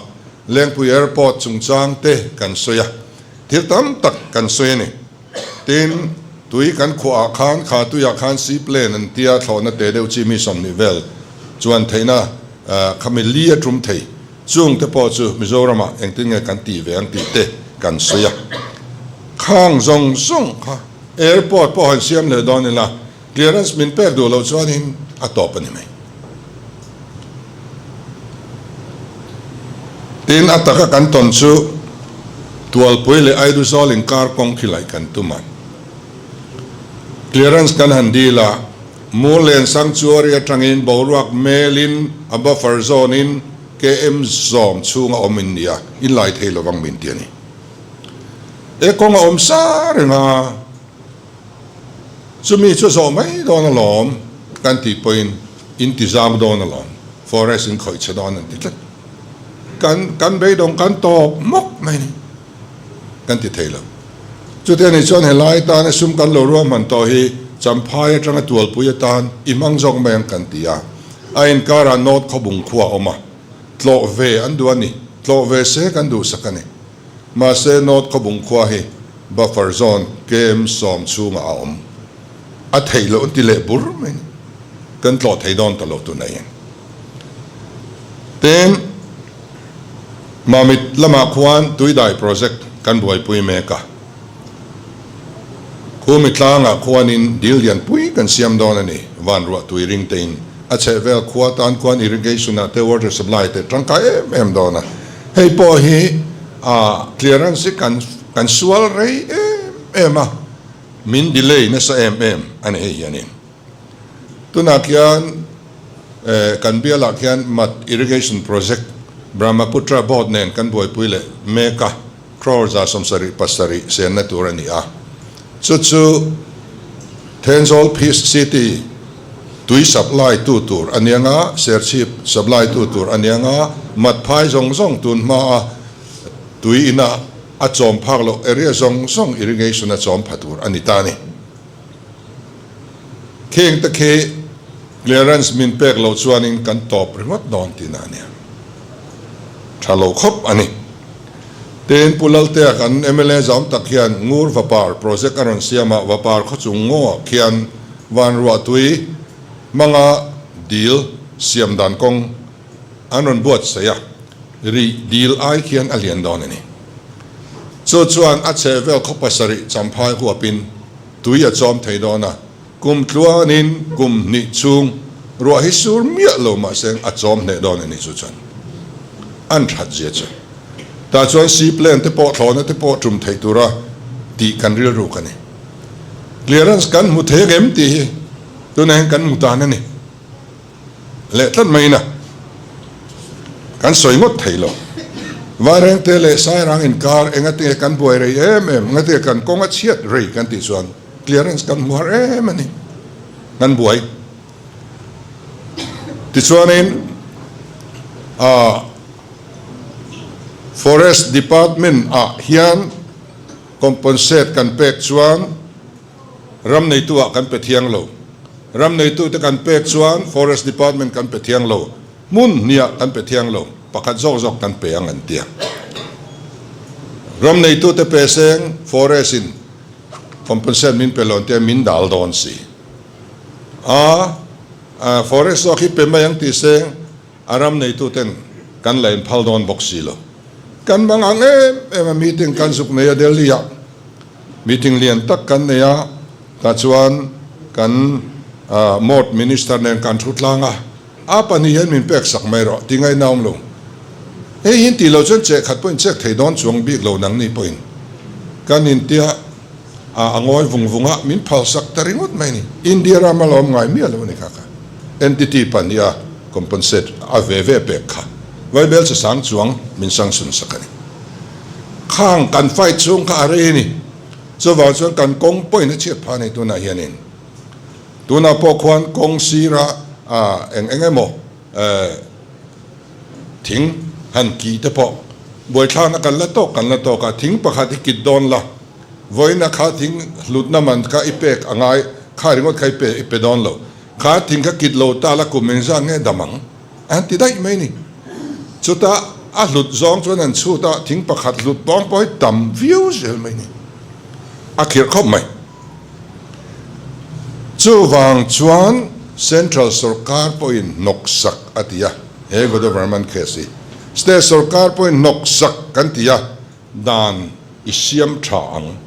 Lengpui Airport chungchang te kan sawi a, thil tam tak kan sawi a ni. Tin, tui kan khuah ah khan kha tuiah khan seaplane an tia thlawhna te deuh chi mi 20 vel chuan theihna kha mi li a tum thei. Chung te pawh chu Mizoramah engtin nge kan tih ve ang tih te kan sawi a. Khang zawng zawng kha airport pawh han siam leh dawn ila, Clearance min pek duh loh chuanin a tawp a ni mai. Tin, a taka kan tawn chu Tualpui leh Aiduzawl inkar kawng khi laih kan tum a. Clearance kan han dil a, Murlen Sanctuary atangin boruak melin a buffer zone in KM zawm chhunga awm in nia, in lai thei lovang min ti a ni. E kawng a awm sa reng a. Chumi chu zawh mai dawn alawm kan tih pawhin in ti zau dawn alawm, forest in khawih chhe dawn an ti tlat. Kan kan beidawng kan tawp mawk mai ni kan ti thei lo. Chuti anih chuan helai tana sum kan lo ruahman tawh hi Champhai atanga tualpui atan i hmang zawk mai ang kan ti a. A inkarah North Khawbung khua a awm a, tlawh ve an duh a ni, tlawh ve se kan duhsak a ni. Mahse North Khawbung khua hi buffer zone KM 10 chhungah a awm. A theih loh an ti leh bur mai ni. Kan tlawh thei dawn ta lo tunah hian. Tin, Mamit lamah khuan tuidai project kan buaipui mek a. Khumi tlangah khuanin dil lianpui kan siam dawn a ni. Van ruah tui ring tein a chhehvel khua tan khuan irrigation ah te water supply te tangkai em em dawn a. Hei pawh hi clearance hi kan kan sual rei em em a, min delay nasa em em a ni hei hianin. Tunah khian kan bialah khian Mat Irrigation Project Brahmaputra Board nen kan buaipui leh mek a, crore 77 senna tur a ni a. Chu chu Thenzawl Peace City tui supply tu tur a nia nga, Serchhip supply tu tur a nia nga, Mat phai zawng zawng tun hmaa tui ina a chawm phak loh area zawng zawng irrigation a chawm pha tur a ni ta a ni. Kheng te khi clearance min pek loh chuanin kan tawp ringawt dawn tihna a nia. Tha lo khawp a ni. Tin, Pu Laltea kan mla zam tak hian Ngur Vapar project a rawn siam a, Vapar khawchung ngaw khian Vanruahtui hmanga dil siam dan kawng an rawn buatsaih a, rih dil ai khian a lian dawn a ni. Chu chuan a chhehvel khaw pasarih champhai huapin tui a chawm thei dawn a, kum tluanin kum hnih chhung ruah hi sur miah lo mahse a chawm hneh dawn a ni chu chuan an that zia chu. Tah chuan seaplane te pawh thlawhna te pawh tum theih tura tih kan rilruk a ni. Clearance kan hmu thei angem tih hi tunah hian kan hmu tan a ni. Leh tlat mai ina kan sawi ngawt thei lo. Vairengte leh Sairang inkar engatinge kan buai rei em em, engatinge kan kawng a chhiat rei kan tih chuan clearance kan hmu har em a ni, kan buai. Tichuanin ah Forest Department ah hian compensate kan pek chuan Ram neitu ah kan pe thiang lo. Ram neitu te kan pek chuan Forest Department kan pe thiang lo. Hmun hniah kan pe thiang lo. Pakhat zawk zawk kan pe ang an tia. Ram neitu te pe seng Forest in compensate min pe lo an tia min dal dawn si. A Forest zawk hi pe mai ang tih seng a ram neitu ten kan la inphal dawn bawk si lo. Kan bang ang em em a meeting kan zuk nei a Delhi ah. Meeting lian tak kan nei a, tah chuan kan Mort Minister nen kan thu tlang a, a pahnih hian min pek sak mai rawh ti ngaihna awm lo. Hei hi tih loh chuan cheh khat pawhin chek thei dawn chuang bik lo nangni pawhin kan intia a ngawi vung vung a, min phal sak ta ringawt mai a ni. India rama la awm ngai miah lo a ni kha kha. Entity pahnih a compensate a ve ve pek kha Vaibel chasang chuang min sanction sak a ni. Khang kan fight chhung kha a rei a ni. Chuvang chuan kan kawng pawhin a chhiat phah a ni tunah hianin. Tunah pawh khuan kawng sira eng eng emaw thing han kih te pawh buaithlakna kan la tawk kan la tawk a, thing pakhat hi kit dawn la, vawiina kha thing hlutna man kha i pek a ngai, kha ringawt kha i pe i pe dawn lo, kha thing kha kit lo ta la kum engzat nge dam ang? An ti daih mai ni. Chutah a hlut zawng chuan an chhut a, thing pakhat hlut pawng pawh hi tam viau zel mai ni. A khirh khawp mai. Chuvang chuan Central sawrkar pawhin hnawksak a ti a, he Godavarman case hi. State sawrkar pawhin hnawksak kan ti a, Dan i siam tha ang.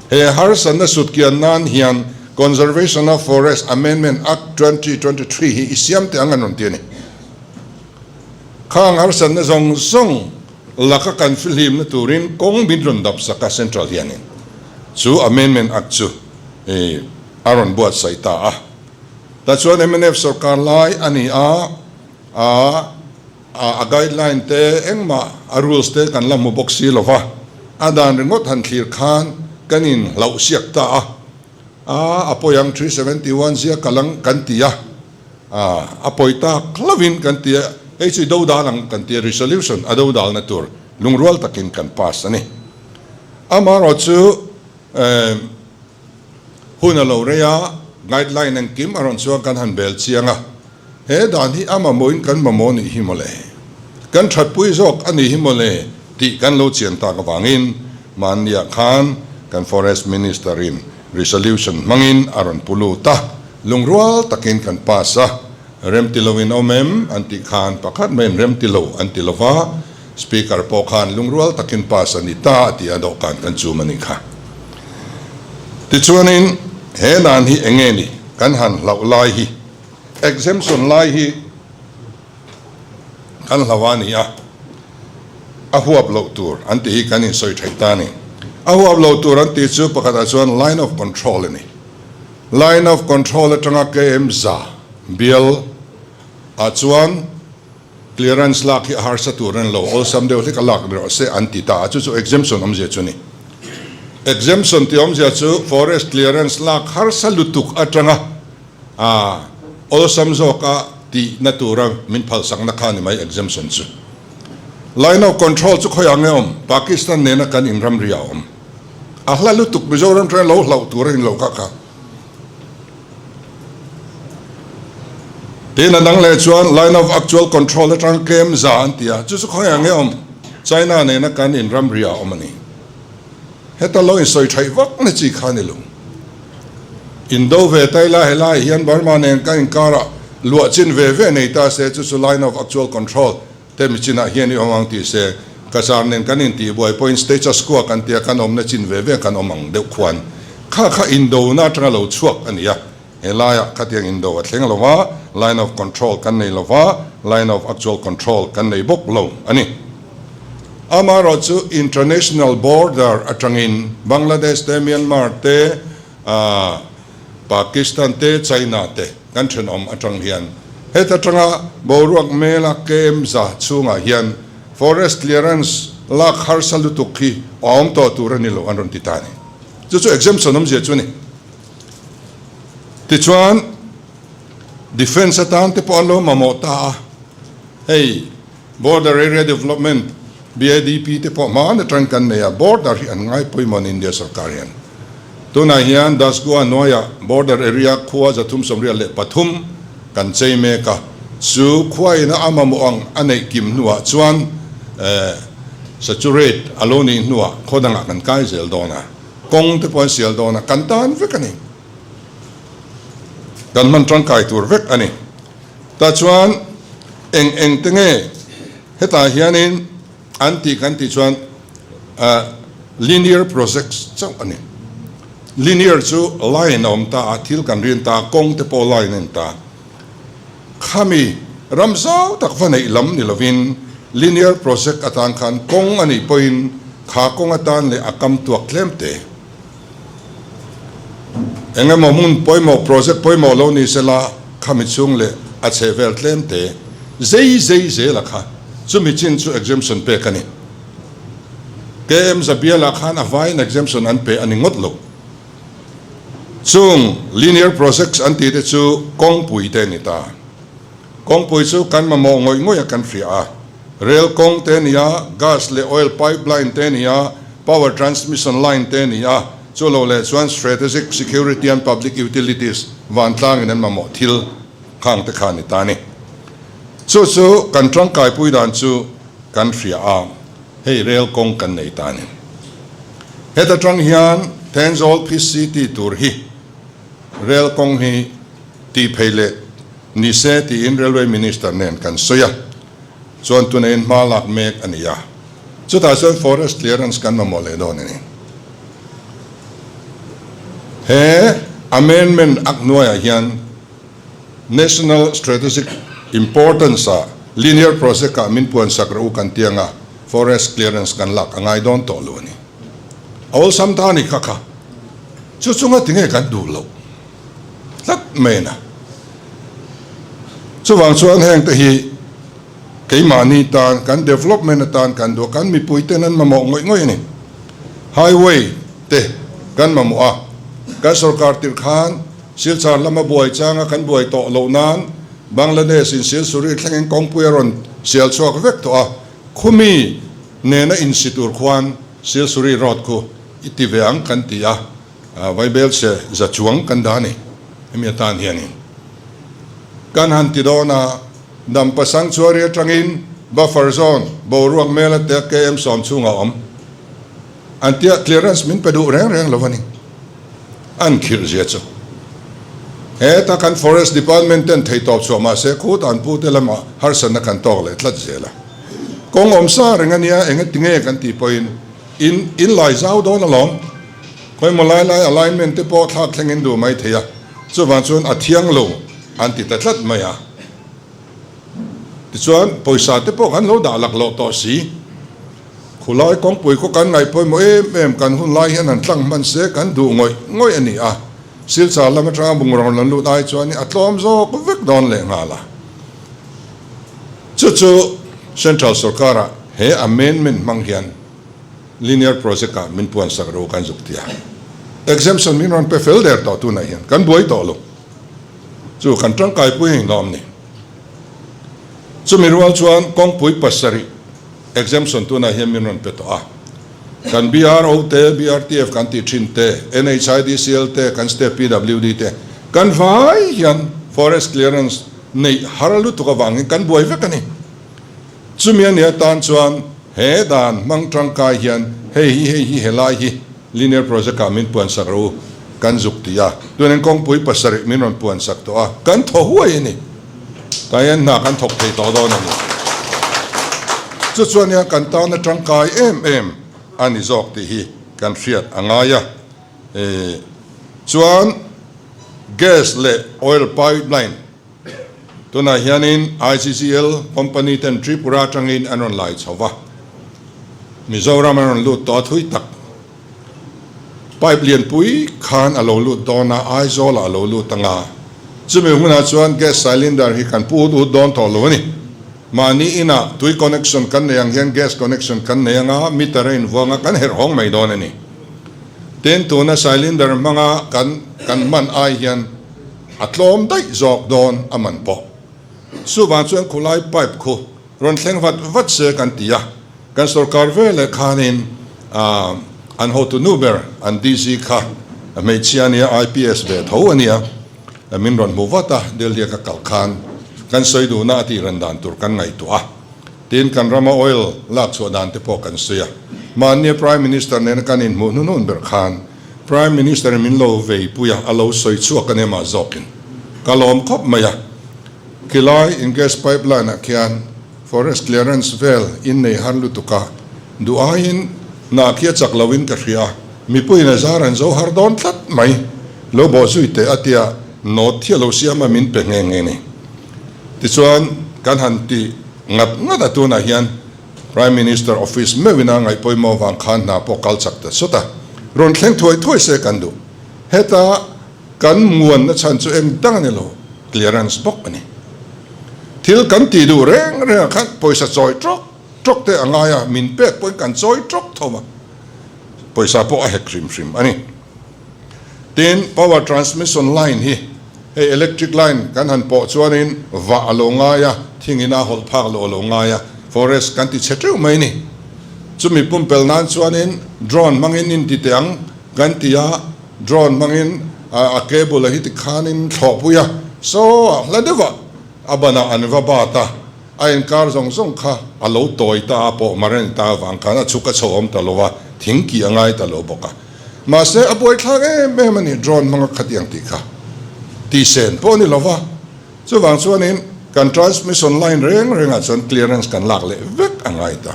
He harsatna sutkian nan hian Conservation of Forest Amendment Act 2023 hi i siam teh ang an rawn ti a ni. Khang harsatna zawng zawng laka kan fihlimna turin kawng min rawn dap sak a Central hianin chu Amendment Act chu a rawn buatsaih ta a. Tachuan mnf sawrkar lai a ni a, a. A guideline te engmah a rules te kan la hmu bawk si lo va, a dan ringawt han thlir khan kan in hlauh siak ta a, a a pawi ang 371 zia kal ang kan ti a, a a pawi tak hlauhin kan ti a, hei chu i do dal ang kan ti a, resolution a do dalna tur lungrual takin kan pass a ni. Amaherawhchu Hun a lo rei a, guideline engkim a rawn chuang kan han bel chiang a, he dan hi a mamawhin kan mamawh nih hi mawle, kan thatpui zawk a nih hi mawle tih kan lo chian tak avangin mahniah khan kan Forest Minister in resolution hmangin a rawn pu lut a, lungrual takin kan pass a, remti loin awm em an tih khan pakhat maiin remti lo an ti lova, Speaker pawh khan lungrual takin pass a ni ta a ti a, dawhkan kan chum a ni kha. Tichuanin he dan hi eng nge ni kan han hlauh lai hi, exemption lai hi kan hlauh a ni a. a huap loh tur an tih hi kan insawi theih ta a ni. A huap loh tur an tih chu pakhatah chuan line of control a ni. Line of control atanga KM bial ah chuan clearance lak hi a harsa tur a ni lo, awlsam deuh hlek a lak ni rawh se an ti ta a, chu chu exemption awmzia chu a ni. Exemption tih awmzia chu forest clearance lak harsa lutuk atanga a awlsam zawka tihna tura min phalsakna kha a ni mai exemption chu. Line of control chu khawiah nge awm? Pakistan nena kan inramri a awm. A hla lutuk Mizoram tana lo hlauh tur a ni lo kha kha. Tin a dang leh chuan line of actual control atang kem za an ti a, chu chu khawiah nge awm? China nena kan inramri a awm a ni. Heta lo insawi thaih vak na chi kha a ni lo. Indo ve ta ila helaiah hian Burma nen kan inkarah luah chin ve ve nei ta se chu chu line of actual control te mi chinah hian i awm ang tih se Cachar nen kan intihbuai pawhin status quo kan tia kan awmna chin ve ve kan awm ang deuh khuan kha kha indona atanga lo chhuak a ni a. He laiah khatiang indo a thleng lo va, line of control kan nei lo va, line of actual control kan nei bawk lo a ni. Amaherawh chu international border atangin Bangladesh te, Myanmar te, Pakistan te, China te kan thenawm atang hian heta tanga boruak mela KM chhungah hian forest clearance lak harsa lutuk hi a awm tawh tur a ni lo an rawn ti ta a ni. Chu chu exemption awmzia chu a ni. Tichuan, Defence atan te pawh an lo mamawh ta a, hei Border Area Development, BADP, te pawh hmaan atang kan nei a, border hi an ngai pawimawh an India sorkar hian. Tunah hian Dasgoa hnuaiah Border Area khua 373 kan chei mek a, chu khua ina a mamawh ang a neih kim hnuah chuan saturate a lo nih hnuah khaw dangah kan kai zel dawn a. Kawng te pawh an sial dawn a, kan tan vek a ni. Kan hman tangkai tur vek a ni. Tah chuan eng eng te nge hetah hianin an tih kan tih chuan linear projects chauh a ni. Linear chu line a awm ta a, thil kan rin ta a, kawng te pawh line a ni ta. Khami ram zau tak va neih lam ni lovin linear project atan khan kawng a nih pawhin kha kawng atan leh a kam tuak tlem te. Eng emaw hmun pawimawh project pawimawh lo ni sela khami chhung leh a chheh vel tlem te zei zei zel a kha chumi chin chu exemption pek a ni. KM Zabiala khan a vaiin exemption an pe a ni ngawt lo. Chung linear projects an tih te chu kawngpui te a ni ta. Kawngpui chu kan mamawh ngawih ngawih a kan hria a. Rail kawng te a ni a, gas leh oil pipeline te a ni a, power transmission line te a ni a, chu lo leh chuan strategic security and public utilities vantlangin an mamawh thil khang te kha a ni ta a ni. Chu chu kan tangkaipui dan chu kan hria a. Hei rel kawng kan nei ta a ni. Heta tang hian Thenzawl Phi City tur hi rel kawng hi tih phei leh ni se tiin Railway Minister nen kan sawi a, chuan tuneiin hma lak mek a ni a. Chutah chuan Forest Clearance kan mamawh leh dawn a ni. He Amendment Act hnuaiah hian National Strategic Importance ah Linear Project ah min puan sak rawh u kan ti anga Forest Clearance kan lak a ngai dawn tawh lo a ni. A awlsam ta a ni kha kha. Chu chunga tinge kan duh loh tlat mai na. Chuvang chuan heng te hi keimahni tan kan development atan kan duh a, kan mipui ten an mamawh ngawih ngawih a ni. Highway te kan mamawh a, kan sorkar tirh khan Silchar lama buai changa kan buai tawh loh nan Bangladesh in Silsuri thlengin kawngpui a rawn sial chhuak vek tawh a, khumi nena insi tur khuan Silsuri road khu i ti ve ang kan ti a, Vaibelchhe za chuang kan dah a ni hemi atan hianin. Kan han ti dawn a, Dampa Sanctuary atangin buffer zone boruak mela te KM 10 chhungah a awm. An tia clearance min pe duh reng reng lo a ni. An khirh zia chu. Heta kan Forest Department ten thei tawp chhuah mah se khut an pu te lamah harsatna kan tawk leh tlat zel a. Kawng awm sa reng a nia eng ati nge kan tih pawhin in in lai zau dawn alawm. Khawimaw lai lai alignment te pawh thlak thleng in duh mai thei a, chuvang chuan a thiang lo an ti ta tlat mai a. Tichuan pawisa te pawh kan lo dah lak loh tawh si. Khulai kawngpui khaw kan ngaih pawimawh em em kan hun lai hian han tlang hman se kan duh ngawih ngawih a ni a, Silchar lam atanga bungraw rawn lut ai chuan a tlawm zawk vek dawn leh nghal a. Chu chu Central sorkara he amendment hmang hian Linear project ah min puan sak ro kan zuk ti a, exemption min rawn pe fel der tawh tunah hian kan buai tawh lo. Chu kan tangkaipui a inlawm ni. Chumi rual chuan kawngpui pasarih exemption tunah hian min rawn pe tawh a. Kan BRO te, BRTF kan tih thin te, NHIDCL te, kan state PWD te, kan vai hian forest clearance neih har lutuk avangin kan buai vek a ni. Chumi a nih atan chuan he dan hmang tangkai hian hei hi hei hi helai hi linear project ah min puan sak rawh u kan zuk ti a, tunin kawngpui pasarih min rawn puan sak tawh a, kan thaw huai a ni. Tah hian hna kan thawk thei tawh dawn a ni. Chu chuan hian kan tana tangkai em em a ni zawk tih hi kan hriat a ngai a. Chuan gas leh oil pipeline Tunah hianin ICCL company ten Tripura atangin an rawn lai chho va, Mizoram an rawn lut tawh a thui tak. Pipe lianpui khan a lo lut dawn a, Aizawlah a lo lut anga, chumi hunah chuan gas cylinder hi kan pu ut ut dawn tawh lo a ni. Mahni inah tui connection kan nei ang hian gas connection kan nei anga, meter a invuang a, kan herh hawng mai dawn a ni. Tin, tuna cylinder hmanga kan kan hman ai hian A tlawm daih zawk dawn a man pawh. Chuvang chuan khulai pipe khu rawn thleng vat vat se kan ti a, kan sorkar veleh khanin an hotu nu ber an DC kha hmeichhia ania IPS ve tho ania min rawn hmu vat a, Delhi a ka kal khan kan sawi duhna a tih ran dan tur kan ngaihtuah a, tin kan rama oil lak chhuah dan te pawh kan sawi a, mahnia Prime Minister nena kan inhmuh hnuhnun ber khan Prime Minister in min lo vei pui a, a lo sawi chhuak a nia mah zawkin ka lawm khawp mai a. Khilai in gas pipeline ah khian forest clearance vel in nei har lutuk a, duh aiin hna khi a chak lo in ka hria a, mipuiin a zar an zo har dawn tlat mai, lo bawh zui teh a tia note hi a lo siam a min pe nghe nghe ni. Tichuan kan han ti ngat ngat a tunah hian Prime Minister Office meuhin a ngaih pawimawh vang khan hna pawh kal chak ta sawt a, rawn thleng thuai thuai se kan duh. Heta kan muanna chhan chu eng dang a ni lo, clearance bawk a ni. Thil kan tih duh reng rengah khan pawisa chawi tawk tawk te a ngai a, min pek pawhin kan chawi tawk tho a, pawisa pawh a hek hrim hrim a ni. Tin, power transmission line hi hei electric line kan han pawh chuanin vah a lo ngai a, thingin a hawlh phak loh a lo ngai a, forest kan ti chhe teuh mai ni. Chumi pumpel nan chuanin drone hmangin in ti teh ang kan ti a, drone hmangin a cable a hi tikhanin thlawhpui a, saw ah hla deuhah a banah an va bat a. A inkar zawng zawng kha a lo tawi ta a, pawh mar a ni ta avang khan a chhuk a chho awm ta lo a, thing kih a ngai ta lo bawk a. Mahse, a buaithlak em em a ni, drone hmanga khatiang tih kha tihsen pawh a ni lo va. Chuvang chuanin kan transmission line reng rengah chuan clearance kan lak leh vek a ngai ta.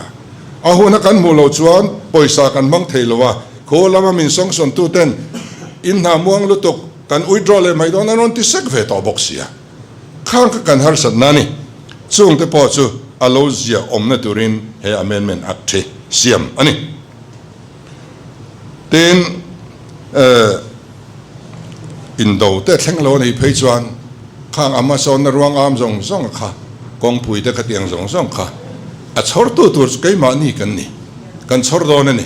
A huna kan hmuh loh chuan pawisa kan hmang thei lo a, khaw lama min sawngsawntuten in hna muang lutuk kan withdraw leh mai dawn an rawn ti sek ve tawh bawk sia. Khang kha kan harsatna a ni. Chungte pawh chu a lo zia awmna turin he Amendment Act hi siam a ni. Tin, indo te thleng lo a nih phei chuan khang Amazon-na ruang am zawng zawng kha, kawngpui te khatiang zawng zawng kha a chhawrtu tur chu keimahni kan ni, kan chhawr dawn a ni.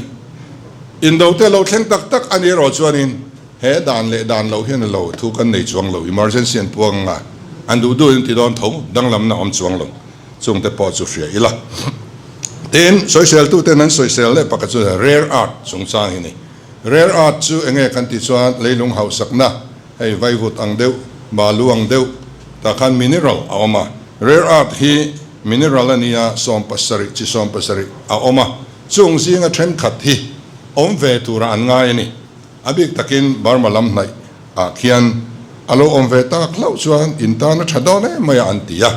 Indo te lo thleng tak tak a nih erawh chuanin He dan leh dan loh hian a lo thu kan nei chuang lo, emergency an puang anga an duh duhin ti dawn tho, danglamna awm chuang lo, chungte pawh chu hria ila. Tin, sawiseltuten an sawisel leh pakhat chu rare earth chungchang hi a ni. Rare earth chu enge kan tih chuan leilung hausakna, hei vaivut ang deuh, balu ang deuh, tah khan mineral a awm a. Rare earth hi mineral a nia, 70 chi 70 a awm a, chung zinga thenkhat hi awm ve tura an ngai a ni. A bik takin Burma lam hnaih ah khian a lo awm ve tak hlauh chuan in tan a tha dawn em mai a an ti a.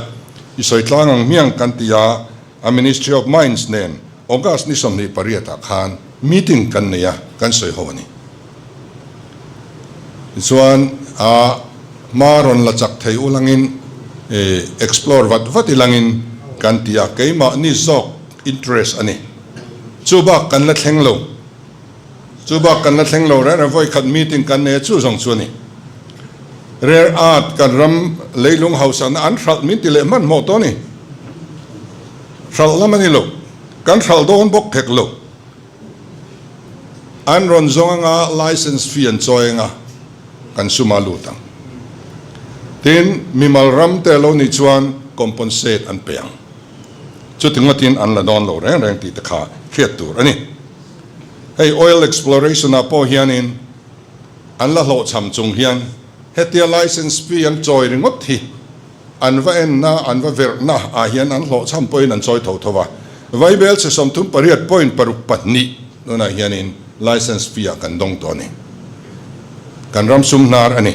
I sawi tlang ang hmiang kan ti a, a Ministry of Mines nen August ni 28 ah khan meeting kan nei a, kan sawi ho a ni. Tichuan a hma rawn la chak thei ulangin explore vat vat ilangin kan ti a, keimahni zawk interest a ni. Chu bak kan la thleng lo. Chu bak kan la thleng lo reng reng vawi khat meeting kan nei a chu zawng chu a ni. Rare earth kan ram leilung hausakna an hralh min ti leh hmanhmawh tawh a ni. Hralh lam a ni lo. Kan hralh dawn bawk hek lo. An rawn zawng anga license fee an chawi anga kan sum a lut ang. Tin, mimal ram te lo nih chuan compensate an pe ang. Chuti ngawtin an la dawn lo reng reng tih te kha hriat tur a ni. Hei oil exploration ah pawh hianin an la hlawhchham chung hian hetia license fee an chawi ringawt hi an va enna, an va verhna ah hian an hlawhchham pawhin an chawi tho tho a. Vaibel chhe 38 point 6 2 tunah hianin license fee ah kan dawng tawh a ni. Kan ram sum hnar a ni.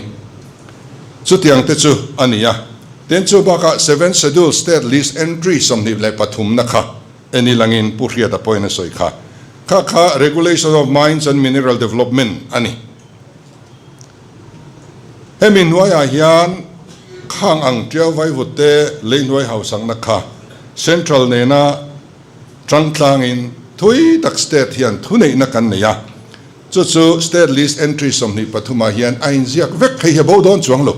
Chutiang te chu a ni a. Tin, chu bakah Seventh Schedule State List Entry 23 na kha en i langin Pu Hriata pawhin a sawi kha. Kha kha Regulation of Mines and Mineral Development a ni. Hemi hnuaiah hian khang ang tiau vaivut te lei hnuai hausakna kha Central nena tangtlangin thui tak State hian thuneihna kan nei a. Chu chu State List Entry 23 ah hian a inziak vek, hei hi a bo dawn chuang lo.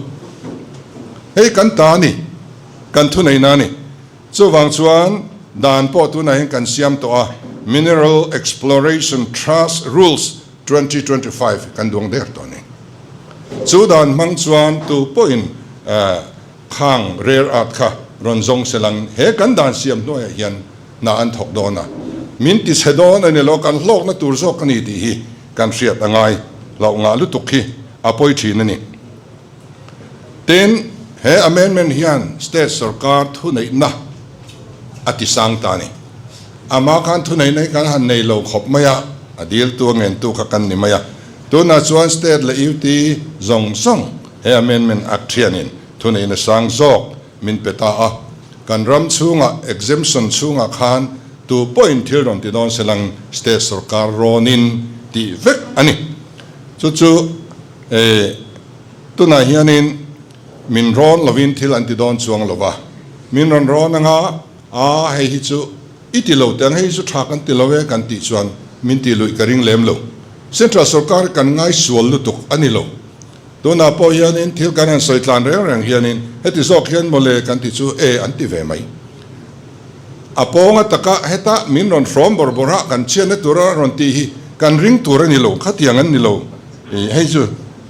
Hei kan ta a ni, kan thuneihna a ni. Chuvang chuan dan pawh tunah hian kan siam tawh a, Mineral Exploration Trust Rules 2025 kan duang der tawh a ni. Chu dan hmang chuan tu pawhin khang rare earth kha rawn zawng se lang, he kan dan siam hnuaiah hian hna an thawk dawn a, min ti chhe dawn a ni lo, kan hlawkna tur zawk a ni tih hi kan hriat a ngai hlauh ngah lutuk hi a pawi thin a ni. Tin, he amendment hian state sorkar thuneihna a ti sang ta a ni. Amah khan thuneihna hi kan han nei lo khawp mai a, a diltu a ngentu kha kan ni mai a. Tunah chuan state leh UT zawng zawng he amendment act hianin thuneihna sang zawk min pe ta a. Kan ram chhungah exemption chhungah khan tu pawhin thil rawn ti dawn se lang state sorkar rawnin tih vek a ni. Chu chu tunah hianin min rawn lovin thil an ti dawn chuang lo va, min rawn rawn anga a hei hi chu i ti lo teh ang, hei hi chu tha kan ti lo e kan tih chuan min tih luih ka ring lem lo. Central sorkar kan ngaisual lutuk a ni lo. Tunah pawh hianin thil kan han sawi tlan reng reng hianin heti zawk hian mawle kan ti chu e an ti ve mai. A pawnga taka heta min rawn hrawm bawrh bawrh a kan chhiatna tura rawn tih hi kan ring tur a ni lo, khatiang an ni lo. Hei chu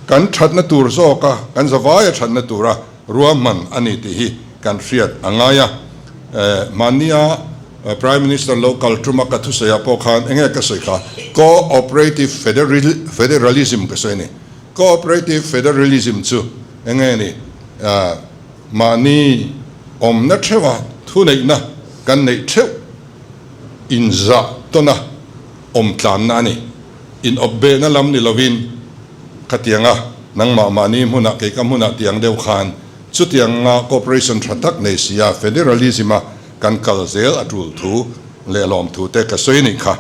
kan thatna tur zawka kan zavaia thatna tura ruahman a ni tih hi kan hriat a ngai a. Mahnia Prime Minister lo kal tuma ka thusawiah pawh khan enge ka sawi kha Co-operative Federalism ka sawi a ni. Cooperative Federalism chu eng nge ni? Mahni awmna theuha thuneihna kan neih theuh inzah tawna awm tlanna a ni. Inawpbehna lam ni lovin khatianga nangmah mahni hmunah kei ka hmunah tiang deuh khan chutianga cooperation tha tak nei sia Federalism-a kan kal zel a tul thu leh lawmthu te ka sawi a nih kha.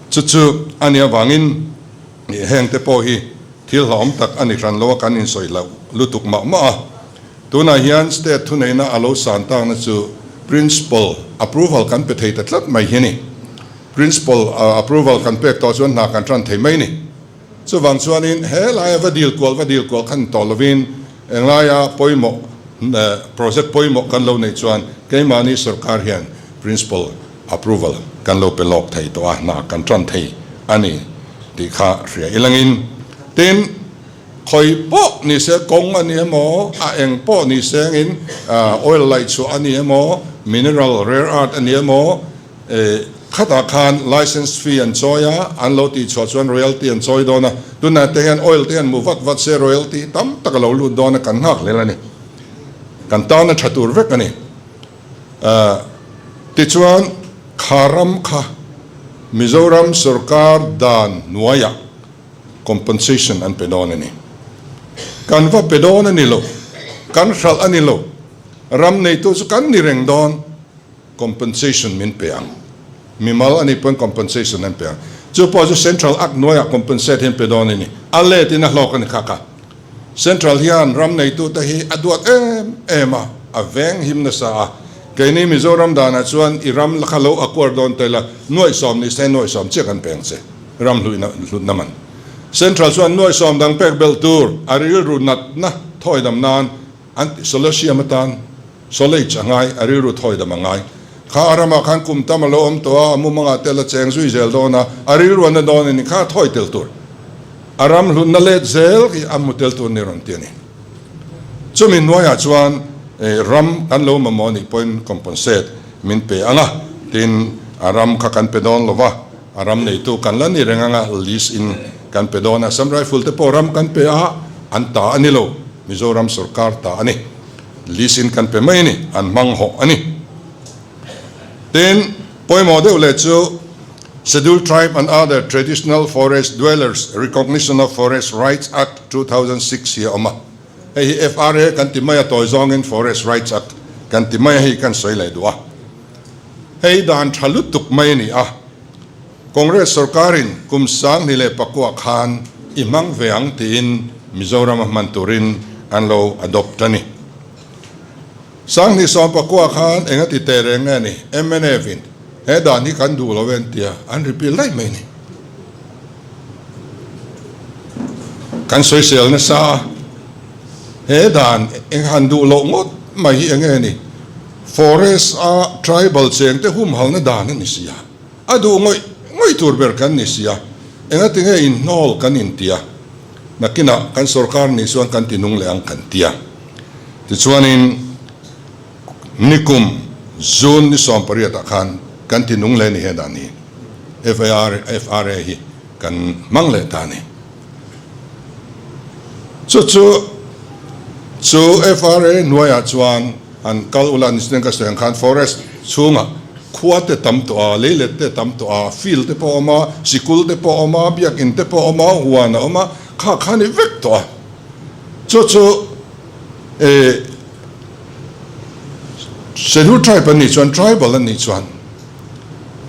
Chu chu a nih avangin. Heng te pawh hi thil hlauhawm tak a ni hran lo a, kan insawi hlauh lutuk mah mah a. Tunah hian state thuneihna a lo san takna chu principal approval kan pe thei ta tlat mai hi a ni. Principal approval kan pek tawh chuan hna kan tan thei mai a ni. Chuvang chuanin he laia va dil kual va dil kual khan tawh lovin englaia pawimawh project pawimawh kan lo neih chuan keimahni sorkar hian principal approval kan lo pe lawk thei tawh a, hna kan tan thei a ni tih kha hria ilangin. Tin, khawi pawh ni se, kawng a ni emaw, a eng pawh ni sengin oil laih chhuah a ni emaw, mineral rare earth a ni emaw, khatah khan license fee an chawi a, an lo tih chhuah chuan royalty an chawi dawn a, tunah te hian oil te hian mu vat vat se royalty tam tak a lo lut dawn a, kan nghak hlel a ni. Kan tan a tha tur vek a ni. Tichuan, kha ram kha Mizoram sorkar dan hnuaiah compensation an pe dawn a ni. Kan va pe dawn a ni lo, kan hralh a ni lo, ram neitu chu kan ni reng dawn, compensation min pe ang. Mimal a nih pawn compensation an pe ang. Chu pawh chu Central Act hnuaiah compensate hi an pe dawn a ni. A let in a hlawk a ni kha kha. Central hian ram neitute hi a duat em em a, a veng him nasa a. Keini Mizoram danah chuan i ram kha lo acquire dawn ta ila, nuaihsawm ni se nuaihsawm chiah kan peng che, ram hluihna hlutna man. Central chuan nuaihsawm dang pek belh tur a rilru natna thawidam nan an ti solatium atan solage a ngai, a rilru thawidam a ngai. Kha a ramah khan kum tam a lo awm tawh a, a mumangah te la cheng zui zel dawn a, a rilru a na dawn a ni, kha a thawi tel tur. A ram hlutna let zel hi a hmu tel tur ni rawn ti a ni. Chumi hnuaiah chuan ram kan lo mamawh anih pawhin compensate min pe ang a, tin a ram kha kan pe dawn lo va, a ram neitu kan la ni reng ang a, lease in kan pe dawn a, Assam Rifle te pawh ram kan pe a, an ta a ni lo, Mizoram sorkar ta a ni, lease in kan pe mai a ni, an hmang hawh a ni. Tin, pawimawh deuh leh chu Scheduled Tribe and Other Traditional Forest Dwellers Recognition of Forest Rights Act 2006 hi a awm a. Hei hi FRA kan ti mai a, tawi zawngin Forest Rights Act kan ti mai a, hei kan sawi leh duh a. Hei dan tha lutuk mai a ni a. Congress sorkarin kum 2009 khan i hmang ve ang tiin Mizoram a hman turin an lo adopt a ni. 2019 khan eng a ti teh reng nge ni? Mnf in he dan hi kan duh lo e an tia, an repeal daih mai ni. Kan sawisel nasa a, he dan eng han duh loh ngawt mai hi eng nge ni? Forest a tribal cheng te humhalna dan a ni si a, a duh ngawih ngawih tur ber kan ni si a, engati nge inhnawl kan intia? Nakinah kan sorkar nih chuan kan ti nung leh ang kan ti a. Tichuanin nikum June ni 18 ah khan kan ti nung leh ni he dan hi FAR FRA hi kan hmang leh ta a ni. Chu chu chu FRA hnuaiah chuan an kal ula ni chuan ka sawi ang khan forest chhungah khua te tam tawh a, leilet te tam tawh a, field te pawh a awm a, sikul te pawh a awm a, biakin te pawh a awm a, huan a awm a, kha kha a ni vek tawh a. Chu chu eh Scheduled Tribe an nih chuan Tribal an nih chuan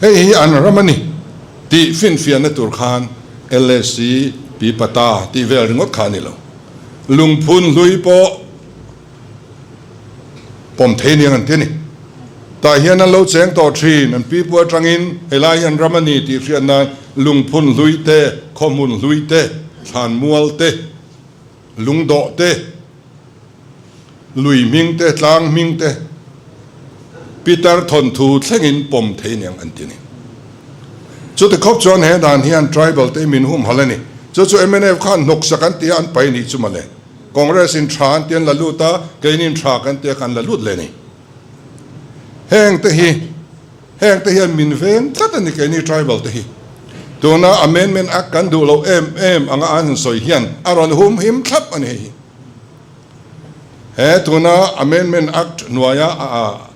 hei hi an ram a ni tih finfiahna tur khan LAC pi pata tih vel ringawt kha a ni lo. Lungphun hlui pawh Pawm thei aniang an ti a ni. Tah hian an lo cheng tawh thin, an pipu atangin helai hi an ram a ni tih hriat nan lungphun hlui te, khawhmun hlui te, thlanmual te, lungdawh te, lui hming te, tlang hming te, Peter thawnthu thlengin pawm thei aniang an ti a ni. Chuti khawp chuan he dan hian tribal te hi min humhalh a ni. Chu chu mnf khan hnawksak an ti a, an pai nih chu mawle. Congress in tha an ti an la lut a, keinin tha kan ti a kan la lut leh a ni. Heng te hi, heng te hian min veng tlat a ni keini tribal te hi. Tuna Amendment Act kan duh loh em em anga an han sawi hian a rawn hum him thlap a ni hei hi. He tuna Amendment Act hnuaia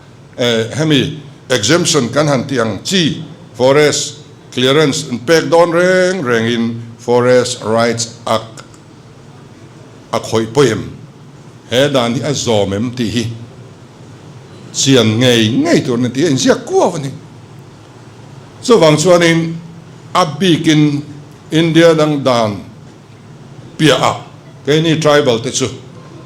hemi exemption kan han tih ang chi forest clearance an pek dawn reng rengin Forest Rights Act a khawih pawi em? He dan hi a zawm em tih hi chian ngei ngei tur a ni tih a inziak kuau a ni. Chuvang chuanin a bikin India dang dan piahah keini tribal te chu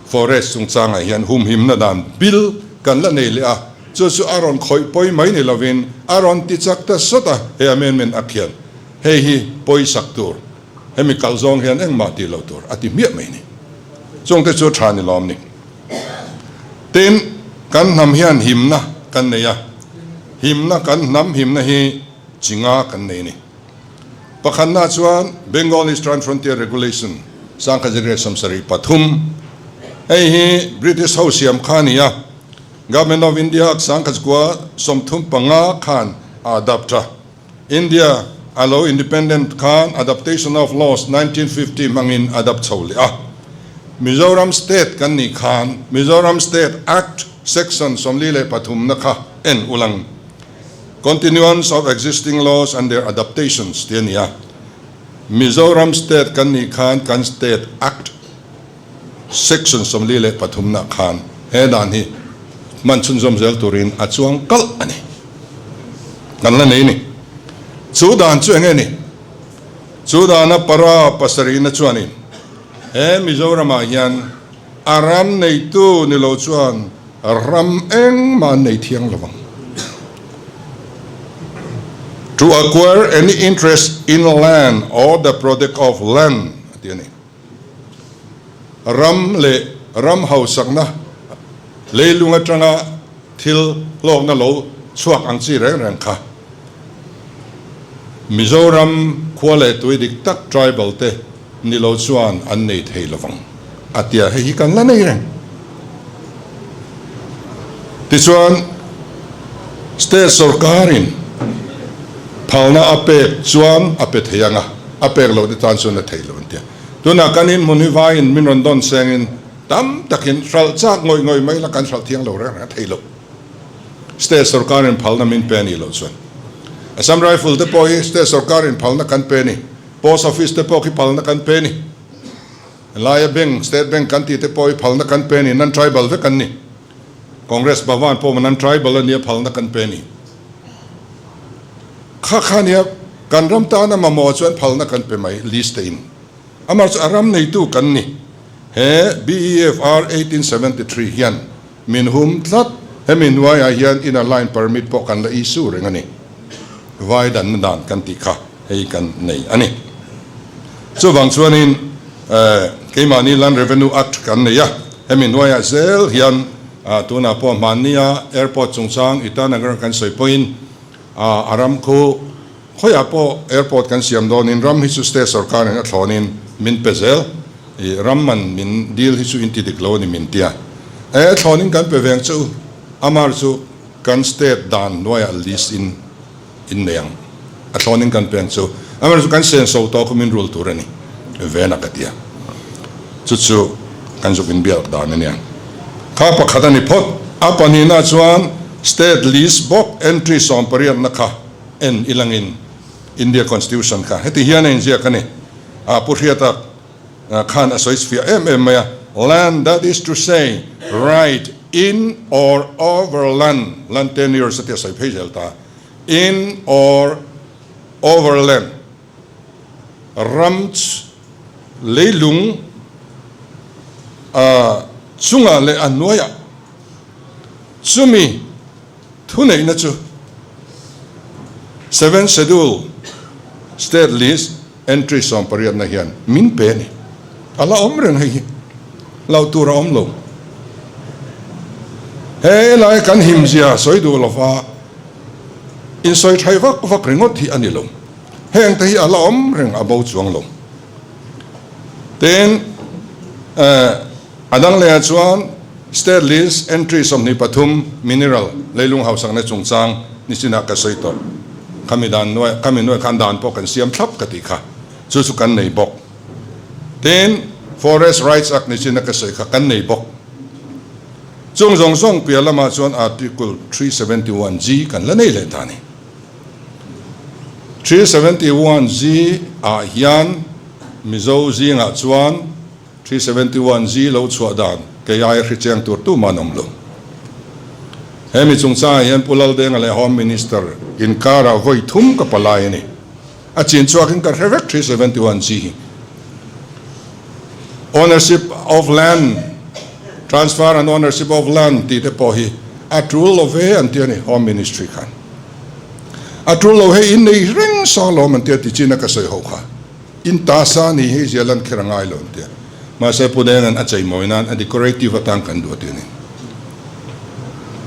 forest chungchangah hian humhimna dan bil kan la nei leh a, chu chu a rawn khawih pawi mai ni lovin a rawn ti chak ta sawt a, he amendment a khian hei hi pawisak tur. Hemi kalh zawng hian engmah tih loh tur a ti hmiah mai ni. Chungte chu tha ni lawm ni. Tin, kan hnam hian himna kan nei a, himna kan hnam himna hi chi nga kan nei ni. Pakhatna chuan Bengal Eastern Frontier Regulation 1973, hei hi British ho siam kha a ni a, Government of India 1935 khan a adapt a. India a lo independent khan Adaptation of Laws 1950 hmangin a dap chho leh a. Mizoram State kan nih khan Mizoram State Act Section 43 na kha en ulang Continuance of Existing Laws and Their Adaptations tih a ni a. Mizoram State kan nih khan kan State Act Section 43 na khan he dan hi hman chhunzawm zel turin a chuang kalh a ni. Kan la nei ni. Chu dan chu enge ni? Chu dana para pasarihna chuanin he Mizoramah hian a ram neitu ni lo chuan. Ram engmah an nei thiang lo ang. To acquire any interest in land or the product of land a ti a ni. Ram leh ram hausakna leilung atanga thil hlawkna lo chhuak ang chi reng reng kha Mizoram khua leh tui dik tak tribal te Ni lo chuan an nei thei lo vang a tia, hei hi kan la nei reng. Tichuan, state sorkarin phalna a pek chuan a pe thei ang a, a pek loh te tan chuan a thei lo an tia. Tunah kan inhmun hi vaiin min rawn dawn sengin tam takin hralh chak ngawih ngawih mai la kan hralh thiang lo reng reng a thei lo. State sorkarin phalna min pe a nih loh chuan. Assam Rifle te pawh hi state sorkarin phalna kan pe a ni. Post Office te pawh khi phalna kan pe ni. Laia Bank, State Bank kan tih te pawh hi phalna kan pe ni. Non tribal vek an ni. Congress Bhavan pawh non tribal a nia phalna kan pe ni. Kha kha nia kan ram tana mamawh chuan phalna kan pe mai list te in. Amah chu a ram neitu kan ni. He BEFR 1873 hian Min hum tlat, hemi hnuaiah hian inner line permit pawh kan la issue reng a ni. Vai danna dan kan tih kha hei kan nei a ni. Chuvang chuanin keimahni Land Revenue Act kan nei a, hemi hnuaiah zel hian tunah pawh hmannia airport chungchang Itanagar kan sawi pawhin a ram khu Khawiah pawh airport kan siam dawnin ram hi chu state sorkarin a thlawnin min pe zel. I ram man min dil hi chu in ti dik lo a ni min tia. E thlawnin kan pe veng che u. Amar chu kan state dan hnuaiah list in in nei ang. A thlawnin kan pe ang che u. Amar chu kan senso tawh khu min rul tur a ni ven a ka tia. Chu chu kan zuk inbiak dan a nia. Kha pakhat a ni phawt. A pahnihna chuan state list bawk entry sawmpariatna kha. En ilangin India Constitution kha heti hian a inziak a ni. A Pu Hriata khan a sawi fiah em em mai a, Land, that is to say, right in or over land, land tenures a ti a sawi phei zel ta, in or over land, ram leilung chungah leh a hnuaiah chumi Thuneihna chu Seventh Schedule State List Entry sawmpariatna hian min pe a ni. A la awm reng hei hi. Hlauh tur a awm lo. He lai kan himzia sawi duh lova insawi thai vak vak ringawt hi a ni lo. Hengte hi a la awm reng a bo chuang lo. Tin, a dang lehah chuan State List Entry 23 Mineral leilung hausakna chungchang nichinah ka sawi tawh. Khami dan nuai, khami nuai khan dan pawh kan siam thlap ka tih kha. Chu chu kan nei bawk. Tin, Forest Rights Act nichina ka sawi kha kan nei bawk. Chung zawng zawng piah lamah chuan Article 371G kan la nei leh ta a ni. 371G ah hian Mizo zingah chuan 371G lo chhuah dan kei aia hri cheng tur tumah an awm lo. He mi chungchangah hian Pu Laldenga leh Home Minister inkarah vawi thum ka palai a ni. A chin chhuakin ka hre vek 371G hi. Ownership of land, transfer and ownership of land tih te pawh hi a tul lo ve an ti a ni Home Ministry khan. A tul lo hei in nei reng sa lawm an tia ti chin a ka sawi ho kha. In ta sa ni hei zia lan kher a ngai lo an tia. Mahse Pu Denga'n a cheimawi nan a decorative atan kan duh a ti a ni.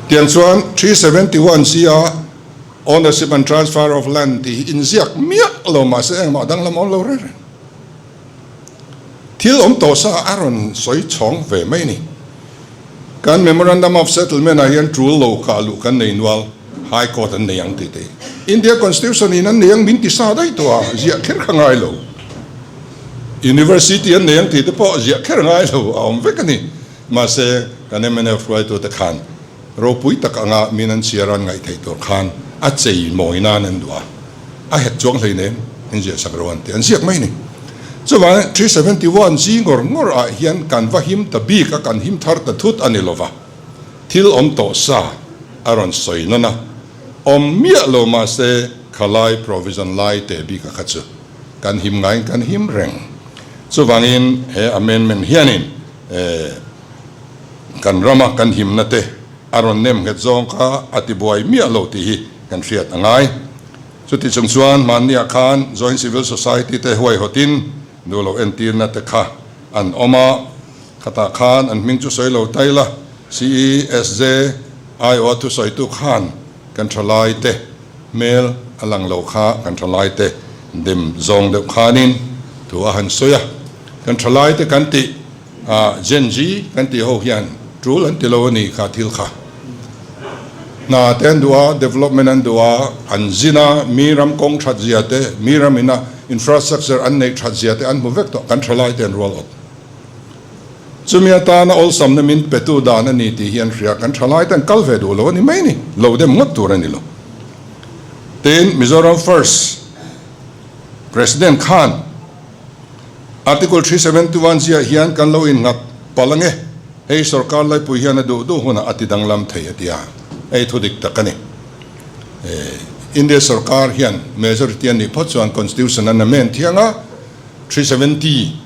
Tiang chuan 371 C a ownership and transfer of land tih hi inziak miah lo mahse engmah danglam awm lo reng reng. Thil awm tawh sa a rawn sawi chhawng ve mai a ni. Kan Memorandum of Settlement ah hian tul lo kah luh kan nei nual, High Court an nei ang tih te hi. India Constitution in an nei ang min ti sa daih tawh a, ziah kher kha ngai lo. University an nei ang tih te pawh ziah kher ngai lo a awm vek a ni. Mahse, kan mnf hruaitute khan ropui tak anga min an chhiar an ngaih theih tur khan a chei mawi nan an duh a, a het chuang hleinem an ziah sak ro an ti, an ziak mai a ni. Chuvangin 371 G ngawr ngawr ah hian kan va him ta bik a, kan him thar ta thut a ni lova, thil awm tawh sa a rawn sawi nawn a, awm miah lo mahse khalai provision lai teh bik a kha chu kan him ngaiin kan him reng. Chuvangin he amendment hianin kan rama kan himna te. a rawn nem nghet zawng kha a tibuai miah lo tih hi kan hriat a ngai. Chuti chung chuan hmanniah khan Joint Civil Society te huaihawtin duh loh entirna te kha an awm a, khatah khan an hming chu sawi lo tai la, CESJ aiawha thusawitu khan kan thalai te hmel a lang lo kha kan thalai te dem zawng deuh khanin thu a han sawi a, kan thalai te kan tih A Gen Z kan tih ho hian tul an ti lo a ni kha thil kha. Hna te an duh a, development an duh a, an zin a, mi ram kawng that zia te, mi ram ina infrastructure an neih that zia te an hmu vek tawh, kan thalai te an rual awt. Chumi atana awlsamna min petu dan a ni tih hi an hria, kan thalai te an kal ve duh lo a ni mai ni, lo dem ngawt tur a ni lo. Tin, Mizoram First President khan, Article 371 ziah hian kan lo innghat palh ange, hei sorkar laipui hian a duh duh hunah a ti danglam thei a ti a, hei thu dik tak a ni. India sorkar hian majority a nih phawt chuan Constitution an amend thiang a, 370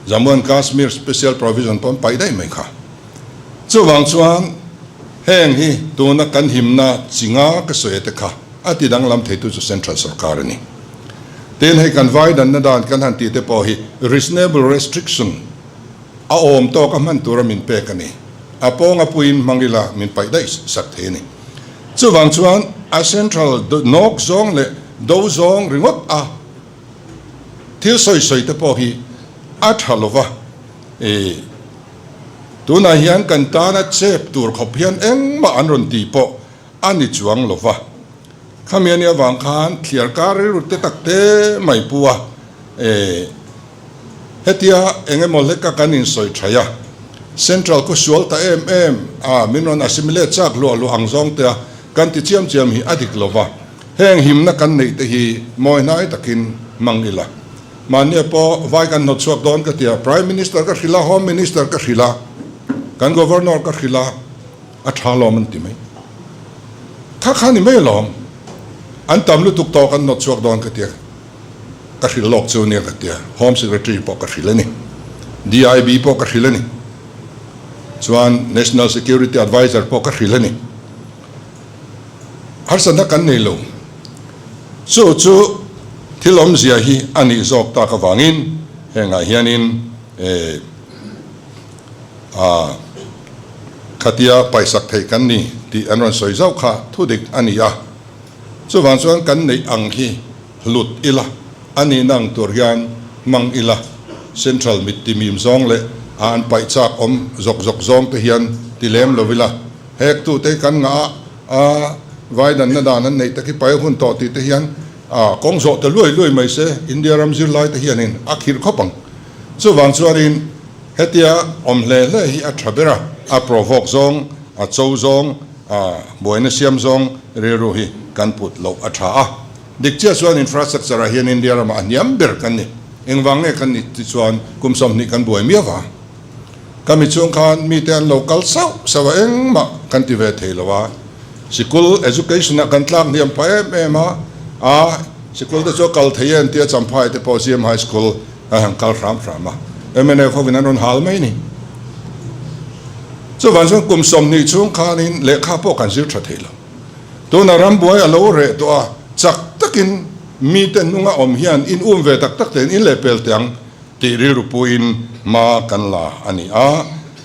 Jammu and Kashmir Special Provision pawh an paih daih mai kha. Chuvang chuan heng hi tuna kan himna chi nga ka sawi te kha a ti danglam theitu chu Central sorkar a ni. Tin, hei kan vai danna dan kan han tih te pawh hi reasonable restriction a awm tawk a hman tura min pek a ni. A pawng a puiin hmang ila min paih daih sak thei a ni. Chuvang chuan a central nawk zawng leh do zawng ringawt a thil sawi sawi te pawh hi a tha lova, i tunah hian kan tana chep tur khawp hian engmah an rawn tih pawh a ni chuang lova. Khami a nih avang khan thliar kar rilru te tak te mai pu a, e hetia eng emaw hleka kan insawi thaih a, Central khu sual ta em em a, min rawn assimilate chak hluah hluah ang zawng te a kan ti chiam chiam hi a dik lova, heng himna kan neih te hi mawi hnai takin hmang ila. Mahnia pawh vai kan hnawt chhuak dawn ka ti a, Prime Minister ka hrilh a, Home Minister ka hrilh a, kan Governor ka hrilh a, A tha lawm an ti mai. Kha kha ni mai alawm. An tam lutuk tawh kan nawt chhuak dawn ka tia. Ka hrilh lawk chu nia ka tia. Home Secretary pawh ka hrilh a ni. DIB pawh ka hrilh a ni. Chuan National Security Adviser pawh ka hrilh a ni. Harsatna kan nei lo. Chu chu thil awmzia hi a nih zawk tak avangin hengah hianin eh A, khatia paisak thei kan ni tih an rawn sawi zauh kha thu dik a ni a. Chuvang chuan kan neih ang hi hlut ila, a nihna ang tur hian hmang ila, Central mit ti mim zawng leh a an paih chak awm zawk zawk zawng te hian ti lem lo ila, hek tu te kan ngah a, a vai danna dan an neih te khi paih hun tawh tih te hian a kawng zawh te luai luai mai se, India ram zirlai te hianin a khirh khawp ang. Chuvang chuanin. Hetia awm hle hle hi a tha ber a, a provoke zawng, a cho zawng, a buaina siam zawng rilru hi kan put loh a tha a. Dik chiah chuan infrastructure ah hian India ramah a hniam ber kan ni. Engvang nge kan nih ti chuan kum 20 kan buai miau va. Ka mi chung khan mite an lo kal sauh sauh a engmah kan ti ve thei lo a. Sikul education ah kan tlak hniam phah em em a, a sikul te chu a kal thei e an tia Champhai te pawh CM High School a han kal hram hram a, mnf hovin an rawn hal mai a ni. Chuvang chuan kum 20 chhung khanin lehkha pawh kan zir tha thei lo. Tuna rambuai a lo reh tawh a, chak takin mite hnunga awm hian in um ve tak tak tein in lehpel teh ang tih rilru puiin hma kan la a ni a.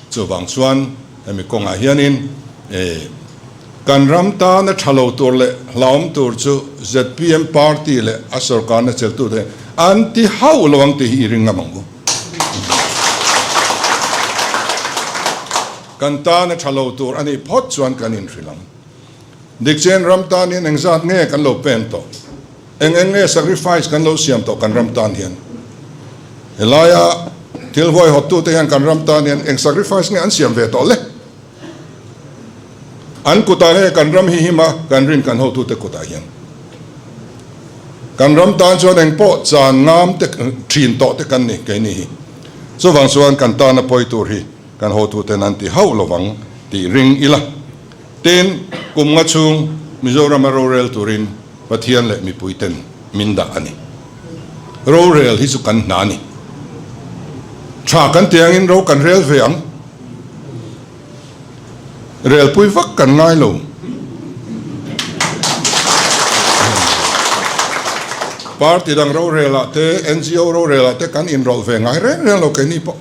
Chuvang chuan hemi kawngah hianin e. Kan ram tana tha lo tur leh hlauhawm tur chu zpm party leh a sorkarna cheltute an ti hauh lo ang tih hi i ring ngam ang u. Kan tana tha lo tur a nih phawt chuan kan inhrilh ang. Dikchen ram tan hian engzat nge kan lo pen tawh? Eng eng nge sacrifice kan lo siam tawh kan ram tan hian? Helaia thil huaihawttute hian kan ram tan hian eng sacrifice nge an siam ve tawh le? An kutah nge kan ram hi him a, kan rin kan hotute kutah hian. Kan ram tan chuan eng pawh chan ngam te thin tawh te kan ni keini hi. Chuvang chuan kan tana pawi tur hi kan hotuten an ti hauh lovang tih ring ila. Tin, kum nga chhung Mizorama rorel turin Pathian leh mipuiten min dah a ni. Rorel hi chu kan hna a ni. Tha kan ti angin ro kan rel ve ang. Relpui vak kan ngai lo. Party dang rorelah te, NGO rorelah te kan inrawlh ve ngai reng reng lo keini pawh.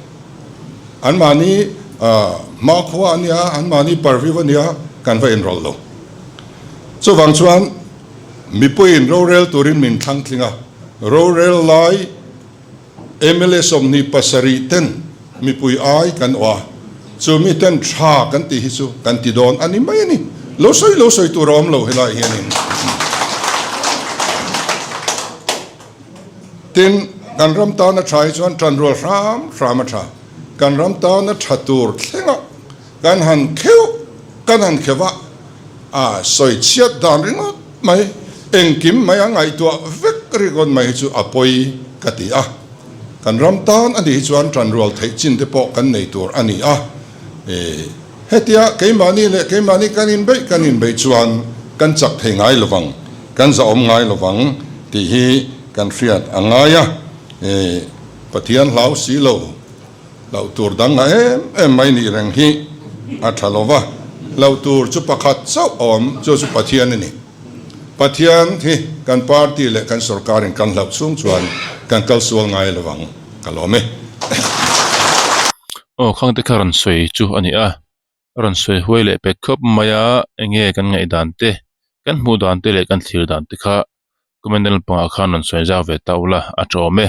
Anmahni hmakhua a nia, anmahni purview a nia, kan va inrawlh lo. Chuvang chuan mipuiin rorel turin min thlang tling a, rorel lai, Mla 27 ten mipui ai kan awh a, chu mi ten tha kan tih hi chu kan ti dawn a ni mai a ni. Lo sawi lo sawi tur a awm lo helaiah hianin. Tin, kan ram tana tha hi chuan tanrual hram hram a tha. Kan ram tana tha tur thlengah kan han kheuh kan han kheuh a, A sawi chhiat dan ringawt mai, engkim mai a ngaihtuah vek ringawt mai hi chu a pawi ka ti a. Kan ram tan a nih hi chuan tanrual theih chin te pawh kan nei tur a ni a. Hetia keimahni leh keimahni kan inbeih kan inbeih chuan kan chak thei ngai lovang, kan zahawm ngai lovang tih hi kan hriat a ngai a. Pathian hlau si lo. Hlauh tur dang a em em mai nih reng hi a tha lo va, hlauh tur chu pakhat chauh a awm, chu chu Pathian a ni. Pathian hi kan party leh kan sorkarin kan hlauh chhung chuan kan kal sual ngai lo vang, ka lawm e. Aw khangte kha rawn sawi chu a ni a, rawn sawi huai leh pek khawp mai a, enge kan ngaihdan te, kan hmuh dan te leh kan thlir dan te kha comment lampangah khan rawn sawi zau ve ta ula a tawm e.